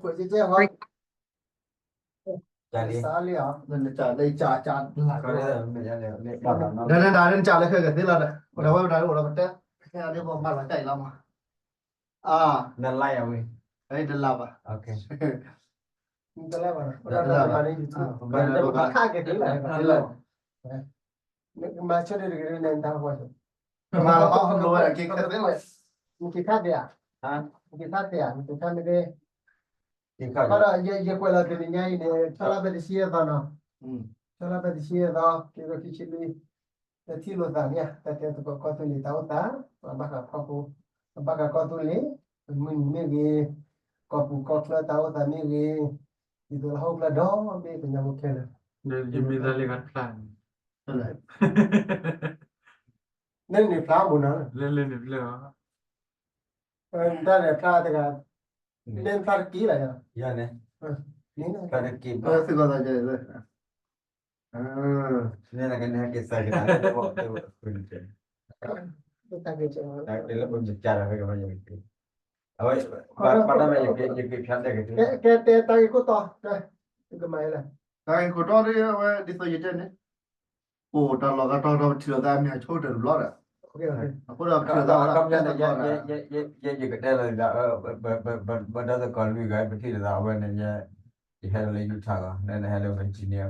ကွဲးကဲကဲဟီ တၢ်လံ နတၢ်လၢကၢ်ကၢ်လၢ နတၢ်လၢကၢ်လၢခဲကသ့လီၤဒီး ပဝဲပတၢ်အိၣ်ဒီးပတဲ ခဲအံၤဒ်ပမၤလီၤတၢ်အံၤလီၤမး နlikeဝံၤ တလၢဘၣ် တလၢဘၣ် ခါက့ၤသ့လီၤ မၤဆၢဒ်တဂ့ၤန့ၣ်တၢ်ဃီ မၤလီၤအီၣ်လိဝဲက့ၤခဲသ့လီၤ နက့ၤခါသ့ဧါ နက့ၤခါသ့ဧါ နက့ၤခါမ့ၢ်သ့ ဘၣ်ဒီးယကွဲးလီၤတနံၤညါအံၤန့ၣ် ဆီလါဖဲတဆံယဲၢ်သီနီၤ ဆီလါဖဲတဆံယဲၢ်သီ ခံကထိခံဆံလွံၢ် တထံၣ်လိာ်သးမ့ၢ်ဧါ တၢ်တဲသကိးကီၢ်သူလ့ၤတၢ်အိၣ်သး ပဘၣ်ဃးဖီဖိ ပဘၣ်ဃးကီၢ်သူလ့ၤ ပမုၢ်နံၤမ့ၢ်ဂ့ၤ ကီၢ်ပူၤကီၢ်ချၢတၢ်အိၣ်သးမ့ၢ်ဂ့ၤ ဒ်သိးလၢဟီၣ်ခိၣ်ချၢဒီဘ့ၣ်ကညီဖိခဲလၢာ် ယမ့ၢ်သးလံတဖျါန့ၣ် လၢန့ၣ်ဖျါမူနီၤ လၢန့ၣ်ဖျါ တၢ်န့ၣ်ဖျါတဂၤ မ့ၢ်ဖျါတက့ၢ်လီၤ ယၤန့ၣ် ဖျါတက့ၢ်ဘၣ် သုးကီၢ်သးကဲလၢ မ့ၢ်နကနဲက့ၤသးက့ၤတၢ်လၢ တၢ်က့ၤလၢပမ့ၢ်ကၢ်လီၤ အဝဲ ပှၤတၢ်မ့ၢ်ယက့ၤဖျါတဲက့ၤ ကဲတဲတၢ်ဂ့ၢ်ခိၣ်တီ ကမၤလဲၣ် တၢ်ဂ့ၢ်ခိၣ်တီဒီးအဝဲဒ်သိးယတဲန့ၣ် အိၣ်တၢ်လီၢ်ဂၤတီတီပထံၣ်လိာ်သးမ့ၢ်အဆိကတၢၢ်တဘျီဒီး အဃိဒီးပထံၣ်လိာ်သးဝဲဒၣ်တၢ်ကီဒီး ယကတဲလီၤဒၣ် ပဒီသကိးလွံၢ်ဂၤ ပထံၣ်လိာ်သးအဝဲန့ၣ် ယဟဲလီၤလၢ Utah ဂီၢ် နဟဲလၢ Virginia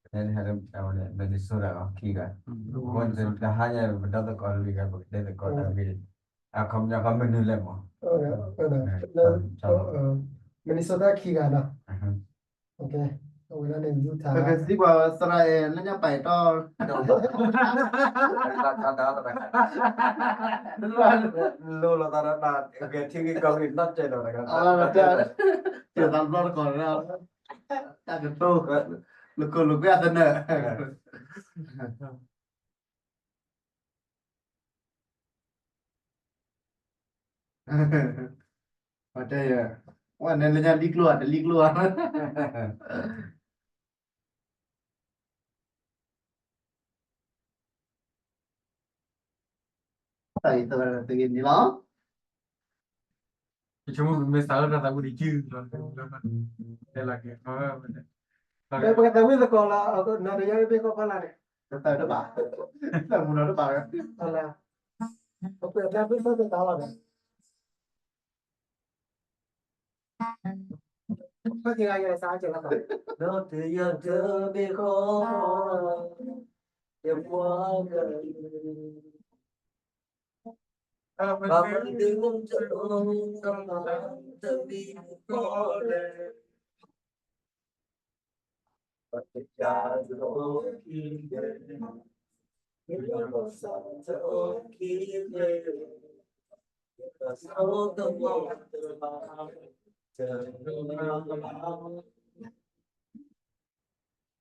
ဂီၢ် နဟဲလၢ Minnesota ဂီၢ် ခံဂၤ အဃိန့ၣ် တဟါညါ ပဒီသကိးလွံၢ်ဂၤ ပကတဲသကိးတၢ်ဂ့ၢ် အခီပညီခီမနုၤလဲၣ်မး Minnesota ခံဂၤနီၤ အဝဲဒၣ်န့ၣ် Utah ပကသံကွၢ်သရၣ်အဲၣ် လၢညါပာ်အံၤတီ လိၤလိာ်သးဒီး ကဲထံဂ့ၢ်ကီၢ်ဂ့ၢ်နီၢ်ကဲဒီး ကဲသးဘျီတကီၢ်ဒီး တၢ်ကတိၤ လခိၣ်လကွဲအသနၢၣ် ပတဲယၤ ဝဲန့ၣ်လၢ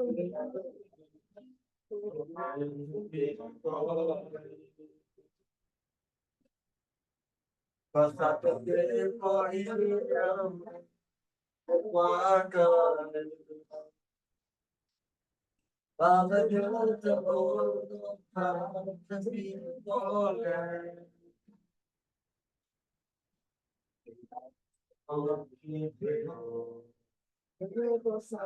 ညါလံကျိဧါ တလံကျိဧါ တၢ်အံၤသရၣ်တဂ့ၤန့ၣ်လီၤ ယဆိကမိၣ်ပမ့ၢ်စး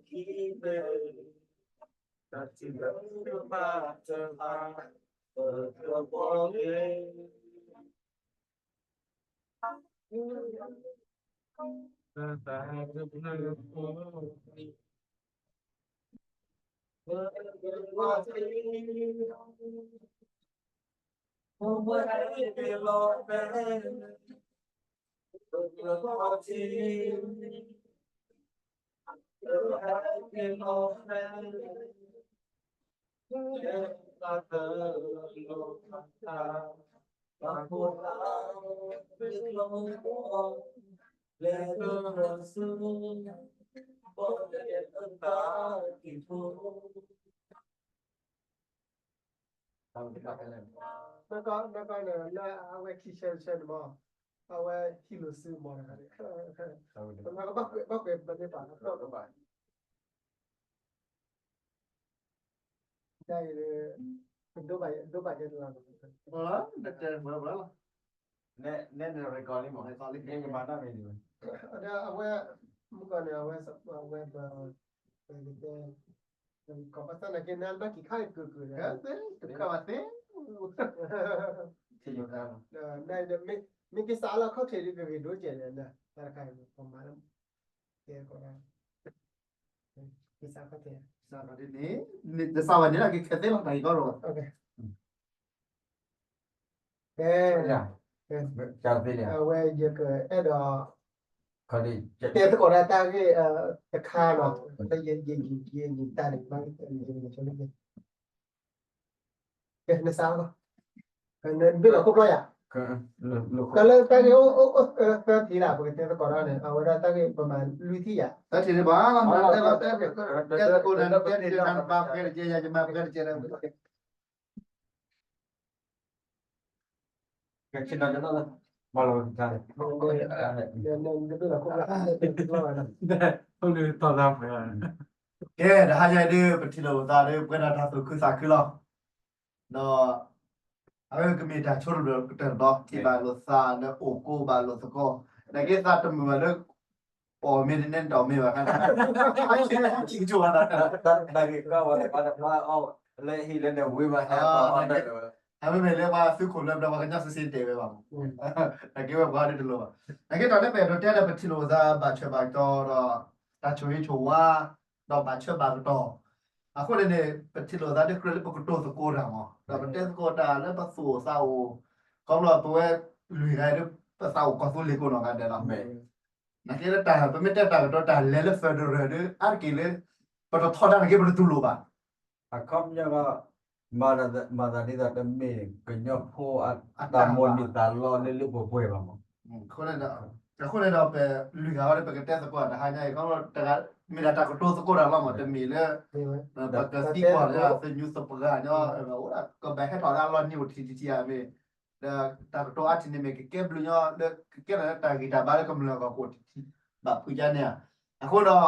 ထီၣ်တၢ်သးဝံၣ်တယုၢ်လီၤ တဲလီၤက့ၤ ပကသးဝံၣ်သကိးလီၤ နီၢ်တယါမ့ၢ်ဘ့ၣ်ကီၢ်ဖီလာ်န့ၣ် တသးတဘၣ် တၢ်မူနီၤတဘၣ်ဝဲ ပကသးဝံၣ်သကိးလီၤ နီၢ်တယါမ့ၢ်ဘ့ၣ်ကီၢ်ဖီလာ် ယပှၤကလုာ် ဘၣ်မနုၤတအိၣ်ကမၣ်တမံၤ ကီၢ်လဲၣ် ပတယါတအိၣ်ခံဘျဲၣ် ယကစၢ်တအိၣ်ခံဘျဲၣ် ယကစၢ်တအိၣ်တမံၤတမံၤ နကနလၢအဝဲခံဆၢတဆၢန့ၣ်မး အဝဲဟံးလိာ်စုမီၤတဂၤန့ၣ် ဘၣ်ကွဲးဘၣ်ကွဲးပမ့ၢ်ပာ်လီၤ တၢ်အံၤ ဒိဘၣ်ဒိဘၣ်ကဲတလီၤ နဲန့ၣ် record လံမး record လံ ယမၤတၢ်မံၤန့ၣ် ဒီးအဝဲ မုၢ်ကီၢ်န့ၣ် အဝဲ အဝဲ ပ ပကတဲ ကီၢ်ပသနာ်က့ နဘၣ်က့ၤခါအံၤကုာ်ကုာ်ဒီး တခါဘၣ်သ့ မ့ၢ်က့ၤစးလီၤခီၣ်ထံးဒ်ကဂ့ၤဒိကဲးလဲၣ် တၢ်တခါအံၤ ပမၤလၢ ကဲကီးဒၣ် ကစးခီၣ်ထံး စးခီၣ်ထံးန့ၣ် တစးဘၣ်န့ၣ်လီၤ ကခဲသ့လီၤ တၢ်ဂ့ၢ်ကီၢ်လီၤ ကဲ ကဲ အဝဲယကအဲၣ်ဒိး တဲသကိးဒၣ်တၢ်ဂ့ၢ်တခါနီၤ လၢယယယတၢ်န့ၣ် ကဲ နစးလီၤ နဘ့ၣ်လီၤခိၣ်ဖျီယၤ ကလၢတၢ်ဂ့ၢ်အိၣ်အိၣ်အိၣ်သၢထံၣ်လၢ ပကတဲသကိးဒၣ်န့ၣ် အဝဲဒၣ်တၢ်ဂ့ၢ်ပမၤလွံၢ်ထံၣ်ယၤ တၢ်ထံၣ်န့ၣ်ဘၣ် တဲသကိးန့ၣ် တဲသကိးန့ၣ် နမၤပှဲၤတကဲ ယၤယမၤပှဲၤတကဲ ကဲ ကဲ တဟါညါအံၤဒ် ပထံၣ်လိာ်ပသးဒီး ပှဲၤဒီးတၢ်သူၣ်ခုသးခုလီၤ. ဒီး အဝဲကမ့ၢ်တၢ်ဆိကတၢၢ်တဘျီ ထံၣ်ဘၣ်လိာ်သးလၢအိၣ်ကိးဘၣ်လိာ်သကိး နာ်က့သးတမုာ်ဘၣ်လၢ အီၣ်မ့ၢ်တန့ၢ်တၢ်မ့ၢ်ဘၣ် နာ်က့ကီဝဲ လၢဟံၣ်လၢန့ၣ်ဝံၤဘၣ် ဟဲမ့မ့ၢ်လၢပှၤသုးခိၣ်လၢပျၢၤပှၤကညီစ့စ့တဲဝဲဘၣ်မး နာ်က့ဝဲပှၤဒ်တလိၣ်ဘၣ် နာ်က့တၢ်လၢပအဲၣ်ဒိးတဲဒီး ပထံၣ်လိာ်ပသးဘၣ်ဆၢဘၣ်ကတီၢ်ဒီး တၢ်ဆိၣ်ဂ့ၤဆိၣ်ဝါ ဒီးဘၣ်ဆၢဘၣ်ကတီၢ် အဃိန့ၣ်န့ၣ် ပထံၣ်လိာ်ပသးဒ်ကြၢးလၢပကတိၤသကိးတၢ်မး ဒီးပတဲသကိးတၢ်လၢပသူၣ်အိၣ်သးအိၣ် ခီဖျိပဝဲလွံၢ်ဂၤဒီး ပသးအိၣ်ကီၢ်သူလ့ၤကိးနီၢ်ဂၤဒဲးလီၤ. နာ်က့လၢတၢ် ပမ့ၢ်တဲတၢ်ကတိၤတၢ်လဲၤလၢ federal ဒီး အါတက့ၢ်လၢ ပတထီဒါနာ်က့ ပတတူၢ်လိာ်ဘၣ် အခီပညီကီး မၤသးဒ်သိးတမ့ၢ်ကညီဖိအတၢ်မိၣ်န့ၢ်သးလီလၢလၢပှဲၤပှဲၤဘၣ်မး အဃိန့ၣ်ဒီး ပလွံၢ်ဂၤဝဲလၢပကတဲသကိးတဟါညါအံၤ ခီဖျိ မ့ၢ်ဒၣ်တၢ်ကတိၤသကိးတၢ်လီၤမး တမ့ၢ်လၢ ပကသံကွၢ်လၢသညူးသပှၢ်ညီ ကဘၣ်ဟဲထီၣ်လၢအလီၢ်နံၤအိၣ်ထံထံထံဧါမ့ၢ် ဒီးတၢ်ကတိၤအါထံၣ်န့ၣ်မ့ၢ်ကကဲဘျုးညီလၢကကဲထီၣ်လၢတၢ်ဂံၢ်တၢ်ဘါလၢကမျၢၢ်အဂီၢ်ကအိၣ်ထံထံ ဘၣ်ဖုးယါန့ၣ်ဧါ. အဃိဒီး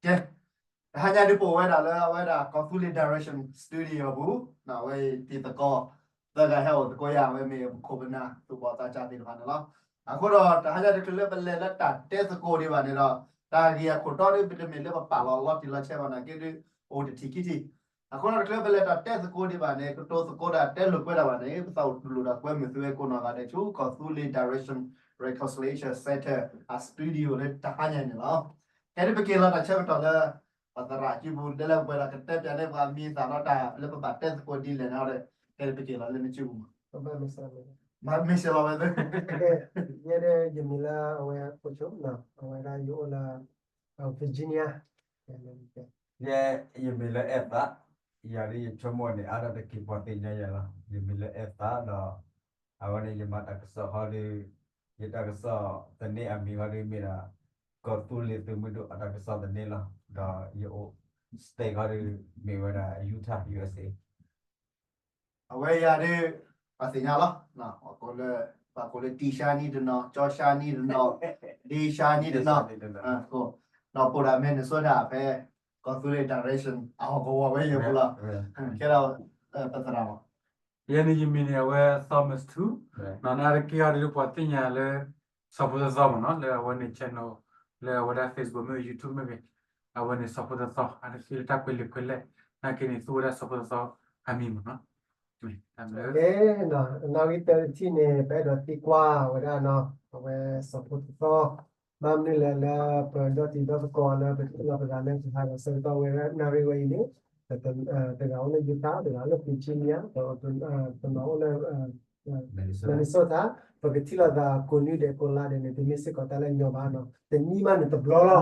ကဲ တဟါညါဒ်ပအိၣ်ဝဲဒၣ်လၢအဝဲဒၣ် ကီၢ်သူလ့ၤ direction studio အပူၤ အဝဲအံၤတံၤသကိး သၢဂၤဟဲအိၣ်သကိးယၤ အဝဲမ့ၢ်ပခိၣ်ပနၢ်သူၣ်ဘီၣ်သးစၢ်သ့ၣ်တဖၣ်န့ၣ်လီၤ. အဃိဒီး တဟါညါတချုးလၢပလဲၤလၢတၢ်တဲသကိးဒံးဘၣ်န့ၣ်ဒီး တၢ်ဂ့ၢ်အခိၣ်တီဒ်ပတမ့ၢ်လၢပပာ်လီၤလီၤတံၢ်လီၤဆဲးဘၣ်နာ်က့ဒ် အိၣ်တထံၣ်ခံထံၣ် အဃိဒီးတချုးပလဲၤတၢ်တဲသကိးဒံးဘၣ်န့ၣ် ကတိၤသကိးဒၣ်တဲလိာ်ကွဲဒၣ်ဘၣ်န့ၣ် ပသးအိၣ်တူၢ်လိာ်ဒီးကွဲမုာ်သုဝဲကိးနီၢ်ဂၤဒဲးဆူ ကီၢ်သူလ့ၤ Direction Reconciliation Center အ studio လၢတဟါညါန့ၣ်လီၤ. ခဲဒ်ပက့ၤလီၤတၢ်ဆၢကတီၢ်လၢ ပသရၣ်စုပူၤ ဒ်လၢပှဲၤဒီးကတဲပၠးန့ၢ်ပှၤမံၤသးဒီးတၢ်လၢပဘၣ်တဲသကိးဒ်လဲၣ်န့ၣ်ဒီး ခဲဒ်ပက့ၤလီၤလၢနစုပူၤမး မၤမ့ၢ်စၢၤလီၤဝဲ ယဲဒၣ်ယမံၤလၢအဝဲဖိဆိ အဝဲဒၣ်ယအိၣ်လၢ Virginia ယဲယမံၤလၢအဲၣ်သး, ယၤဒ်ယဆိကမိၣ်န့ၣ် အါဒၣ်တက့ၢ်ပှၤသ့ၣ်ညါယၤလီၤ. ယမံၤလၢအဲၣ်သးဒီး အဝဲန့ၣ်ယမၤတၢ်ကစီၣ်ဟီဒီး ယတၢ်ကစီၣ်သန့အမံၤဟီဒီးမ့ၢ်ဒၣ် ကီၢ်သူလ့ၤသုးမုၢ်ဒိၣ်အတၢ်ကစီၣ်သန့လီၤ. ဒီးယအိၣ် state ဟီဒီး မ့ၢ်ဝဲဒၣ် Utah, U S A အဝဲယၤဒ် ပှၤသ့ၣ်ညါလီၤ. ပှၤကိးလၢ ပှၤကိးလၢတံၢ်ၡါနံတနီၤ, ကၠီၡါနံတနီၤ, ဒ့ၡါနံတနီၤ, ဒီးပိာ်ဒၣ် Minnesota ဖဲ ကီၢ်သူလ့ၤ direction အဟီၣ်ကဝီၤဝဲယဲၢ်ပူၤလီၤ. ကဲဒီး ပသရၣ်လီၤ. ယဲန့ၣ်ယမံၤန့ၣ် အဝဲ Thomas Two နီၢ်နအါတက့ၢ်အီၤဒ်ပှၤသ့ၣ်ညါလၢ စီၤဖိသီသီမ့ၢ်နီၤ လၢအဝဲန့ၣ် channel လၢအဝဲဒၣ် Facebook မ့ၢ် YouTube မ့ၢ်ဂ့ၤ အဝဲန့ၣ်စီၤဖိသီသီ အါတက့ၢ်လၢတၢ်ကွဲးလံာ်ကွဲးလဲၢ် နာ်က့န့ၣ် သူဝဲဒၣ်စီၤဖိသီသီအမံၤမ့ၢ်နီၤ. ကဲ နီၢ်ဂံၢ်တၢတထံၣ်န့ၣ် ပအဲၣ်ဒိးသံကွၢ်ဝဲဒၣ်နီၤ အဝဲစီၤဖိသီသီ ဘၣ်မနုၤလဲၣ်လၢပဒီတံၤဒီသကိးလၢပထံၣ်လိာ်ပသးလၢကဟးလီၤဆၢကတီၢ်ဝဲဒၣ်နၣ်ရံၣ်ဝဲအံၤန့ၣ် တဂၤအိၣ်လၢ Utah တဂၤအိၣ်လၢ Virginia ဒီးတနီၤအိၣ်လၢ Minnesota ပကထံၣ်လိာ်သးကိးနွံဒဲးကိးလါဒဲးန့ၣ် တမ့ၢ်စ့ၢ်ကီးတၢ်လၢညီဘၣ်နီၤ တနံၣ်မးန့ၣ်တဘျီလီၤ.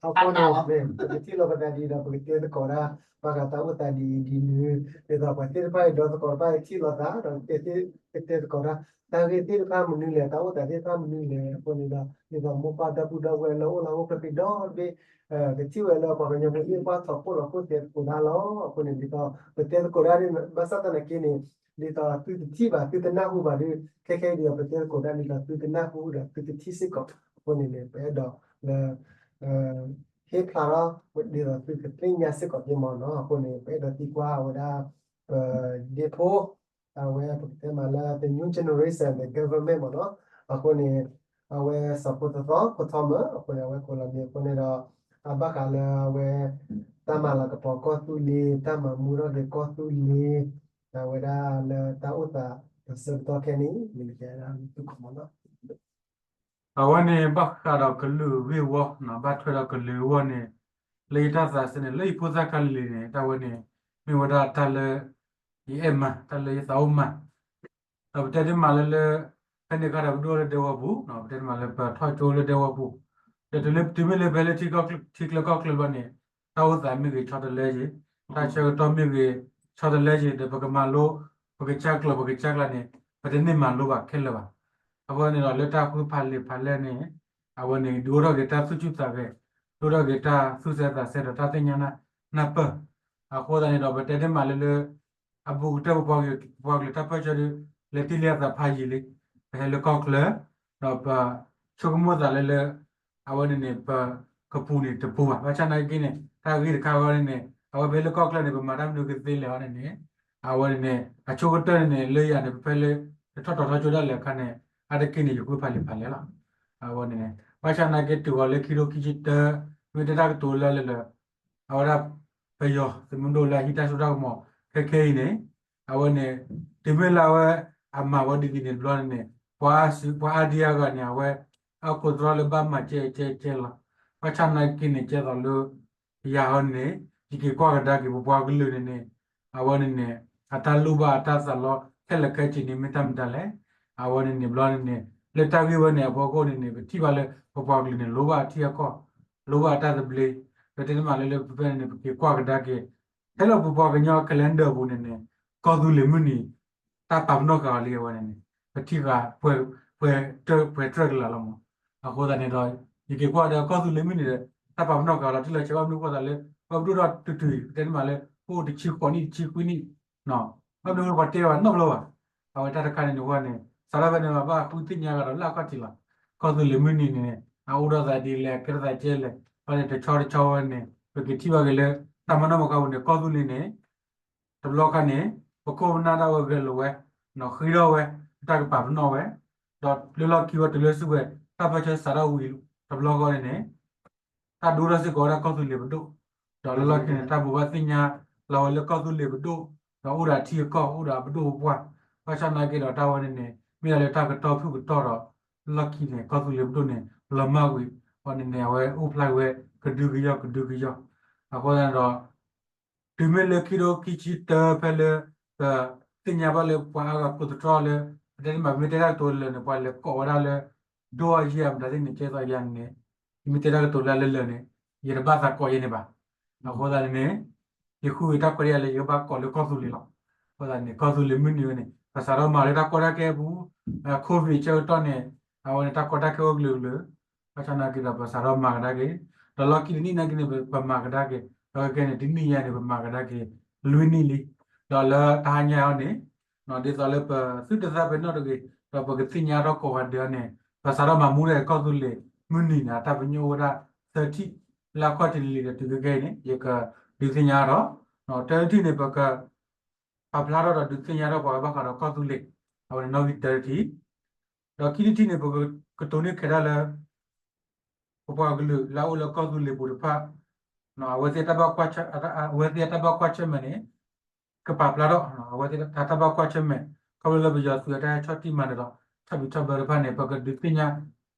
အဃိန့ၣ် ပကထံၣ်လိာ်ပသးဒ်ဒီး ပကတဲသကိးဒၣ် ဘၣ်ဃးတၢ်အိၣ်သးဒ်အံၤဒ်နုၤ ဒ်သိးပှၤသ့ၣ်တဖၣ်အံၤဒီသကိးတဖၣ်အံၤထံၣ်လိာ်သး ဒီးကတဲသကိးဒၣ် တၢ်ဂ့ၢ်သ့ၣ်တဖၣ်မနုၤလဲၣ် တၢ်အိၣ်သးသ့ၣ်တဖၣ်မနုၤလဲၣ် အဃိန့ၣ်ဒီး ဒ်သိးမိၢ်ပၢ်ဒီပုၢ်ဒီဝဲၢ်လၢအိၣ်လၢဟီၣ်ခိၣ်ချၢဒီဘ့ၣ် ကထံၣ်ဝဲလၢပှၤကညီဖိသ့ၣ်တဖၣ်ထီၣ်ခိၣ်လီၤခိၣ်တဲသကိးဒၣ်လီၤ. အဃိန့ၣ် ဒ်သိးပတဲသကိးဒၣ် ဘၣ်ဆၣ်သနာ်က့န့ၣ် ဒ်သိးသုတထံၣ်ဘၣ် သုတနၢ်ဟူဘၣ်ဒီး ခဲခဲအံၤဒ်သိးပတဲသကိးဒၣ်ဒ်သိးသုတနၢ်ဟူဒီးသုတထံၣ်စ့ၢ်ကီး အဃိန့ၣ်န့ၣ် ပအဲၣ်ဒိးလၢ ဟ့ၣ်ဖျါထီၣ် ဒ်သိးသုကသ့ၣ်ညါစ့ၢ်ကီးက့မ့ၢ်နီၤ. အဃိန့ၣ် ပအဲၣ်ဒိးသံကွၢ်ဝဲဒၣ် ပဒ့ဖိ အဝဲပကတဲမးလၢ the new generation the government မ့ၢ်နီၤ. အဃိန့ၣ် အဝဲစီၤဖိသသီ ခိၣ်ထီၣ်မၢ အဃိန့ၣ် အဝဲကိးလီၤမံၤအဃိန့ၣ်ဒီး အဘၣ်ဃးလၢအဝဲ တၢ်မၤလၤကပီၤကီၢ်သူလ့ၤ တၢ်မၤမူထီၣ်က့ၤကီၢ်သူလ့ၤ အဝဲဒၣ်လၢတၢ်အိၣ်သးတဆၢကတီၢ်ခဲအံၤန့ၣ် မ့ၢ်ကဲဒၣ်သုကမီၤနီၤ အဝဲန့ၣ်ဘၣ်ဃးဒီးကလုာ်ဂ့ၢ်ဝီနီၤ ဘၣ်ထွဲဒီးကလုာ်ဂ့ၢ်ဝီန့ၣ် လၢယတၢ်သးစဲန့ၣ် လၢယဖိသၣ်ခါလံၤန့ၣ် တၢ်ဝဲန့ၣ် မ့ၢ်ဝဲဒၣ်တၢ်လၢ ယအဲၣ်မၤ တၢ်လၢယသးအိၣ်မၤ ဒီးပတဲဒ်မးလၢလၢ ဖဲန့ၣ်ခါဒီးပဒိၣ်လၢဒဲဝီပူၤနီၤ ပတဲဒ်မးလၢပထီၣ်ကၠိလၢဒဲဝီပူၤ ဒီးတုၤလၢပတုၤမ့ၢ်လၢဖဲလၢထံချၢကီၢ်ချၢဘျီန့ၣ် တၢ်အိၣ်သးမ့ၢ်ဂ့ၤဆီတလဲက့ၤ တၢ်ဆၢကတီၢ်မ့ၢ်ဂ့ၤဆီတလဲက့ၤ ဒီးပကမၤလိ ပကစၢ်ကျိာ်ပကစၢ်ကျါန့ၣ် ပတန့ၢ်မၤလိဘၣ်ခဲလၢာ်ဘၣ်. အဃိန့ၣ်ဒီးလၢတၢ်ဃုဖးလံာ်ဖးလဲၢ်န့ၣ် အဝဲန့ၣ် ဒုးအိၣ်ထီၣ်က့ၤတၢ်သူၣ်ဆူၣ်သးဂဲၤ ဒုးအိၣ်ထီၣ်က့ၤတၢ်သူၣ်ဆဲသးဆဲဒီးတၢ်သ့ၣ်ညါနၢ်ပၢၢ် အဃိသတးန့ၣ်ဒီး ပတဲဒ်မးလၢလၢ အဘူးကတၢၢ်ပပှၤကလုာ် ပပှၤကလုာ်တၢ်ပၢၢ်ဆၢဒုး လဲၤတ့ၢ်လံအသးဖးယံာ်လံ. ပဟဲလၢကီၢ်ချၢ ဒီးပဆိကမိၣ်သးလၢလၢ အဝဲန့ၣ်န့ၣ် ပကပူၤန့ၣ်တပူၤဘၣ်. ဘၣ်ဆၣ်နာ်က့န့ၣ် တၢ်ဂ့ၢ်တခါအဂီၢ်န့ၣ်န့ၣ် အဝဲပဟဲလၢကီၢ်ချၢန့ၣ် ပမၤတၢ်မနုၤကသ့လဲၣ်အီၤန့ၣ်န့ၣ် အဝဲန့ၣ်န့ၣ် အဆိကတၢၢ်န့ၣ်န့ၣ် လၢယၤန့ၣ် ပဖဲလၢ တထီၣ်တီၤထီကၠိဒၣ်လဲာ်အခါန့ၣ် အါတက့ၢ်န့ၣ် ယဃုဖးလံာ်ဖးလဲၢ်လီၤ. အဝဲန့ၣ်န့ၣ် ဘၣ်ဆၣ်နာ်က့တုၤဃီၤလၢခံထိခံဆံတၢ မ့ၢ်တဲတၢ်ကတိၤလၢလၢ အဝဲဒၣ် ပယီၤသုးမုၢ်ဒိၣ်လၢအဟံးတၢ်စိတၢ်ကမီၤခဲခဲအံၤန့ၣ် အဝဲန့ၣ် တုၤမ့ၢ်လၢအဝဲ အမၤဝဲဒ်န့ၣ်တဘျီန့ၣ်န့ၣ် ပှၤအါဒံအါဂၤန့ၣ် အဝဲ အကိးသတြီလၢဘၣ်မၤကဲကဲကဲလီၤ. ဘၣ်ဆၣ်နာ်က့န့ၣ် ကဲသိးလၢ ယၤအီၤန့ၣ် ယက့ၤကွၢ်ကဒါက့ၤပပှၤကလုာ်န့ၣ်န့ၣ် အဝဲန့ၣ်န့ၣ် အတၢ်လိၣ်ဘၣ်အတၢ်သးလီခဲလၢာ်ခဲဆ့န့ၣ် မ့ၢ်တၢ်မတၤလဲၣ်. အဝဲန့ၣ်န့ၣ်ဘျီန့ၣ်န့ၣ် လၢတၢ်ဂ့ၢ်ဝဲန့ၣ် အဖီခိၣ်န့ၣ်န့ၣ် ပထံၣ်ဘၣ်လၢ ပပှၤကလုာ်န့ၣ် လိၣ်ဘၣ်အထံအကီၢ် လိၣ်ဘၣ်အတၢ်သဘျ့ ပတဲဒ်မးလၢလၢပဖဲန့ၣ်န့ၣ် ပက့ၤကွၢ်ကဒါက့ၤ ဖဲလၢပပှၤကညီ calendar ပူၤန့ၣ်န့ၣ် ကီၢ်သူလ့ၤမုၢ်နံၤ တၢ်ပာ်ပနီၣ်ဃာ်အီၤလံအဝဲန့ၣ်န့ၣ် ပထံၣ်ဃာ် ပှဲၤ ပှဲၤတြၢၢ်ကလးလီၤမး. အဃိသတးန့ၣ်ဒီး ယက့ၤကွၢ်ဒီးကီၢ်သူလ့ၤမုၢ်နံၤဒီး တၢ်ပာ်ပနီၣ်ဃာ်အီၤလီၤတံၢ်လီၤဆဲး ဘၣ်မနုၤဃိသးလၢ ပှၤပဒိၣ်ဒီးတုၤတုၤ ပတဲဒ်မးလၢ ပအိၣ်တဆံဃိးနံၣ်တဆံခွံနံၣ် ဘၣ်မနုၤပှၤတဲဘၣ်နီတဘျီဘၣ်. အဝဲတၢ်တခါန့ၣ်န့ၣ်ဝဲန့ၣ် စးထီၣ်ဖဲန့ၣ်ဘၣ် ဘၣ်ဃုသ့ၣ်ညါဂၤဒီးလၢအခီၣ်ထံးလီၤ. ကီၢ်သူလ့ၤမုၢ်နံၤန့ၣ် အအိၣ်ဒီးသးဒ်လဲၣ် အကဲထီၣ်သးကဲလဲၣ် ဘၣ်န့ၣ် တဆီတဆီဝဲန့ၣ် ပကထံၣ်ဘၣ်က့ၤလၢ တၢ်မၤနီၣ်မၤဃါပူၤန့ၣ် ကီၢ်သူလ့ၤန့ၣ် တဘျီခါန့ၣ် ပခိၣ်ပနၢ်ဒၣ်ဝဲဂဲၤလိာ်ဝဲ ဃ့ထီၣ်ဝဲ တၢ်ကပာ်ပနီၣ်ဝဲ ဒီးလၢလီၢ်ခံဝဲတုၤလၢစုဝဲ တၢ်ပၢၢ်ဆၢစးထီၣ်ဝံၤ တဘျီဃီန့ၣ်န့ၣ် တၢ်ဒိထီၣ်စ့ၢ်ကီးဝဲဒၣ်ကီၢ်သူလ့ၤပဒိၣ် ဒီးလၢလီၢ်ခံန့ၣ် တၢ်ဘိးဘၣ်သ့ၣ်ညါလီၤဝဲလၢကီၢ်သူလ့ၤပဒိၣ် ဒီးအိၣ်ဒီးအထံအကီၢ် အိၣ်ဒီးအပဒိၣ်ပပှၢ် ဘၣ်ဆၣ်နာ်က့ဒီးတၢ်ဝဲန့ၣ်န့ၣ် မ့ၢ်ဒၣ်လၢတၢ်ကတီၢ်ဖုၣ်ကတီၢ်ဒီး လီၢ်ခံန့ၣ် ကီၢ်သူလ့ၤပဒိၣ်န့ၣ် လီၤမၢ်ကွံာ် အီၤန့ၣ်န့ၣ် အဝဲအိၣ်ဖျါက့ၤဝဲ ကဒုကယီၢ်ကဒုကယီၢ် အဃိသတးန့ၣ်ဒီး တုၤမ့ၢ်လၢခံထိခံဆံတၢဖဲလၢ ပသ့ၣ်ညါဘၣ်လၢပှၤအါဂၤကိးသတြီလၢ ပတဲဒ်မး ပမ့ၢ်တဲတၢ်ကတိၤလၢာ်န့ၣ် ပှၤလဲၤကိးဝဲဒၣ်လၢ ဒိၣ်အယံၤအမတၤသ့ၣ်န့ၣ် ကဲသိးယၤန့ၣ် ယမ့ၢ်တဲတၢ်ကတိၤလၢလၢာ်န့ၣ် ယတဘၣ်သးကိးယဲန့ၣ်ဘၣ်. အဃိသတးန့ၣ်န့ၣ် ယဃုက့ၤတၢ်ခွဲးတၢ်ယာ်လၢယကဘၣ်ကိးလၢကီၢ်သူလ့ၤလီၤ. အဃိသတးန့ၣ် ကီၢ်သူလ့ၤမုၢ်နံၤဝဲန့ၣ် ပစးထီၣ်မၤလၢတၢ်ကီတၢ်ခဲအပူၤ COVID ဆၢကတီၢ်န့ၣ် အဝဲန့ၣ်တၢ်ကီတၢ်ခဲအိၣ်ကလုာ်ကလုာ် ဘၣ်ဆၣ်နာ်က့ဒီး ပစးထီၣ်မၤကဒါက့ၤ ဒီးလီၢ်ခံတနံၣ်နာ်က့န့ၣ် ပမၤကဒါက့ၤ ဒီးခဲကဲန့ၣ် တနံၣ်ညါန့ၣ် ပမၤကဒါက့ၤ လွံၢ်နံၣ်လံ. ဒီးလၢတဟါညါအံၤန့ၣ် ဒ်သိးလၢပသုတသးပ့ၤနီၣ်တဂ့ၤ ဒီးပကသ့ၣ်ညါထီၣ်ကိးဂၤဒဲးအံၤန့ၣ် ပစးထီၣ်မၤမူထီၣ်ကီၢ်သူလ့ၤမုၢ်နံၤန့ၣ် အတၢ်ပညိၣ်အိၣ်ဝဲဒၣ်သၢထံၣ် လၢအခီၣ်ထံးလံၤဒီးတုၤခဲကဲအံၤန့ၣ် ယကဒုးသ့ၣ်ညါထီၣ် တၢထံၣ်န့ၣ် ပက ပာ်ဖျါထီၣ်ဒီးဒုးသ့ၣ်ညါထီၣ်ပှၤဘၣ်ဃးဒီးကီၢ်သူလ့ၤ အဝဲန့ၣ်နီၣ်ဂံၢ်တၢတထံၣ် ဒီးခံထံၣ်တထံၣ်န့ၣ် ပကတိၤန့ၢ်ခဲဒၣ်လၢ ပပှၤကလုာ်လၢအအိၣ်လၢကီၢ်သူလ့ၤပူၤတဖၣ် အဝဲသ့ၣ်တၢ်ဘၣ်ကွၢ်ဆၢ အဝဲသ့ၣ်အတၢ်ဘၣ်ကွၢ်ဆၢၣ်မဲာ်န့ၣ် ကပာ်ဖျါထီၣ် အဝဲသ့ၣ်အတၢ်ဘၣ်ကွၢ်ဆၢၣ်မဲာ် ခီဖျိလၢပယီၤသုးအတၢ်ဟဲဆီၣ်တံၢ်မၤနၢၤဒီး ဆီၣ်ဘံးဆီၣ်ဘၢတဖၣ်န့ၣ် ပကဒုးသ့ၣ်ညါ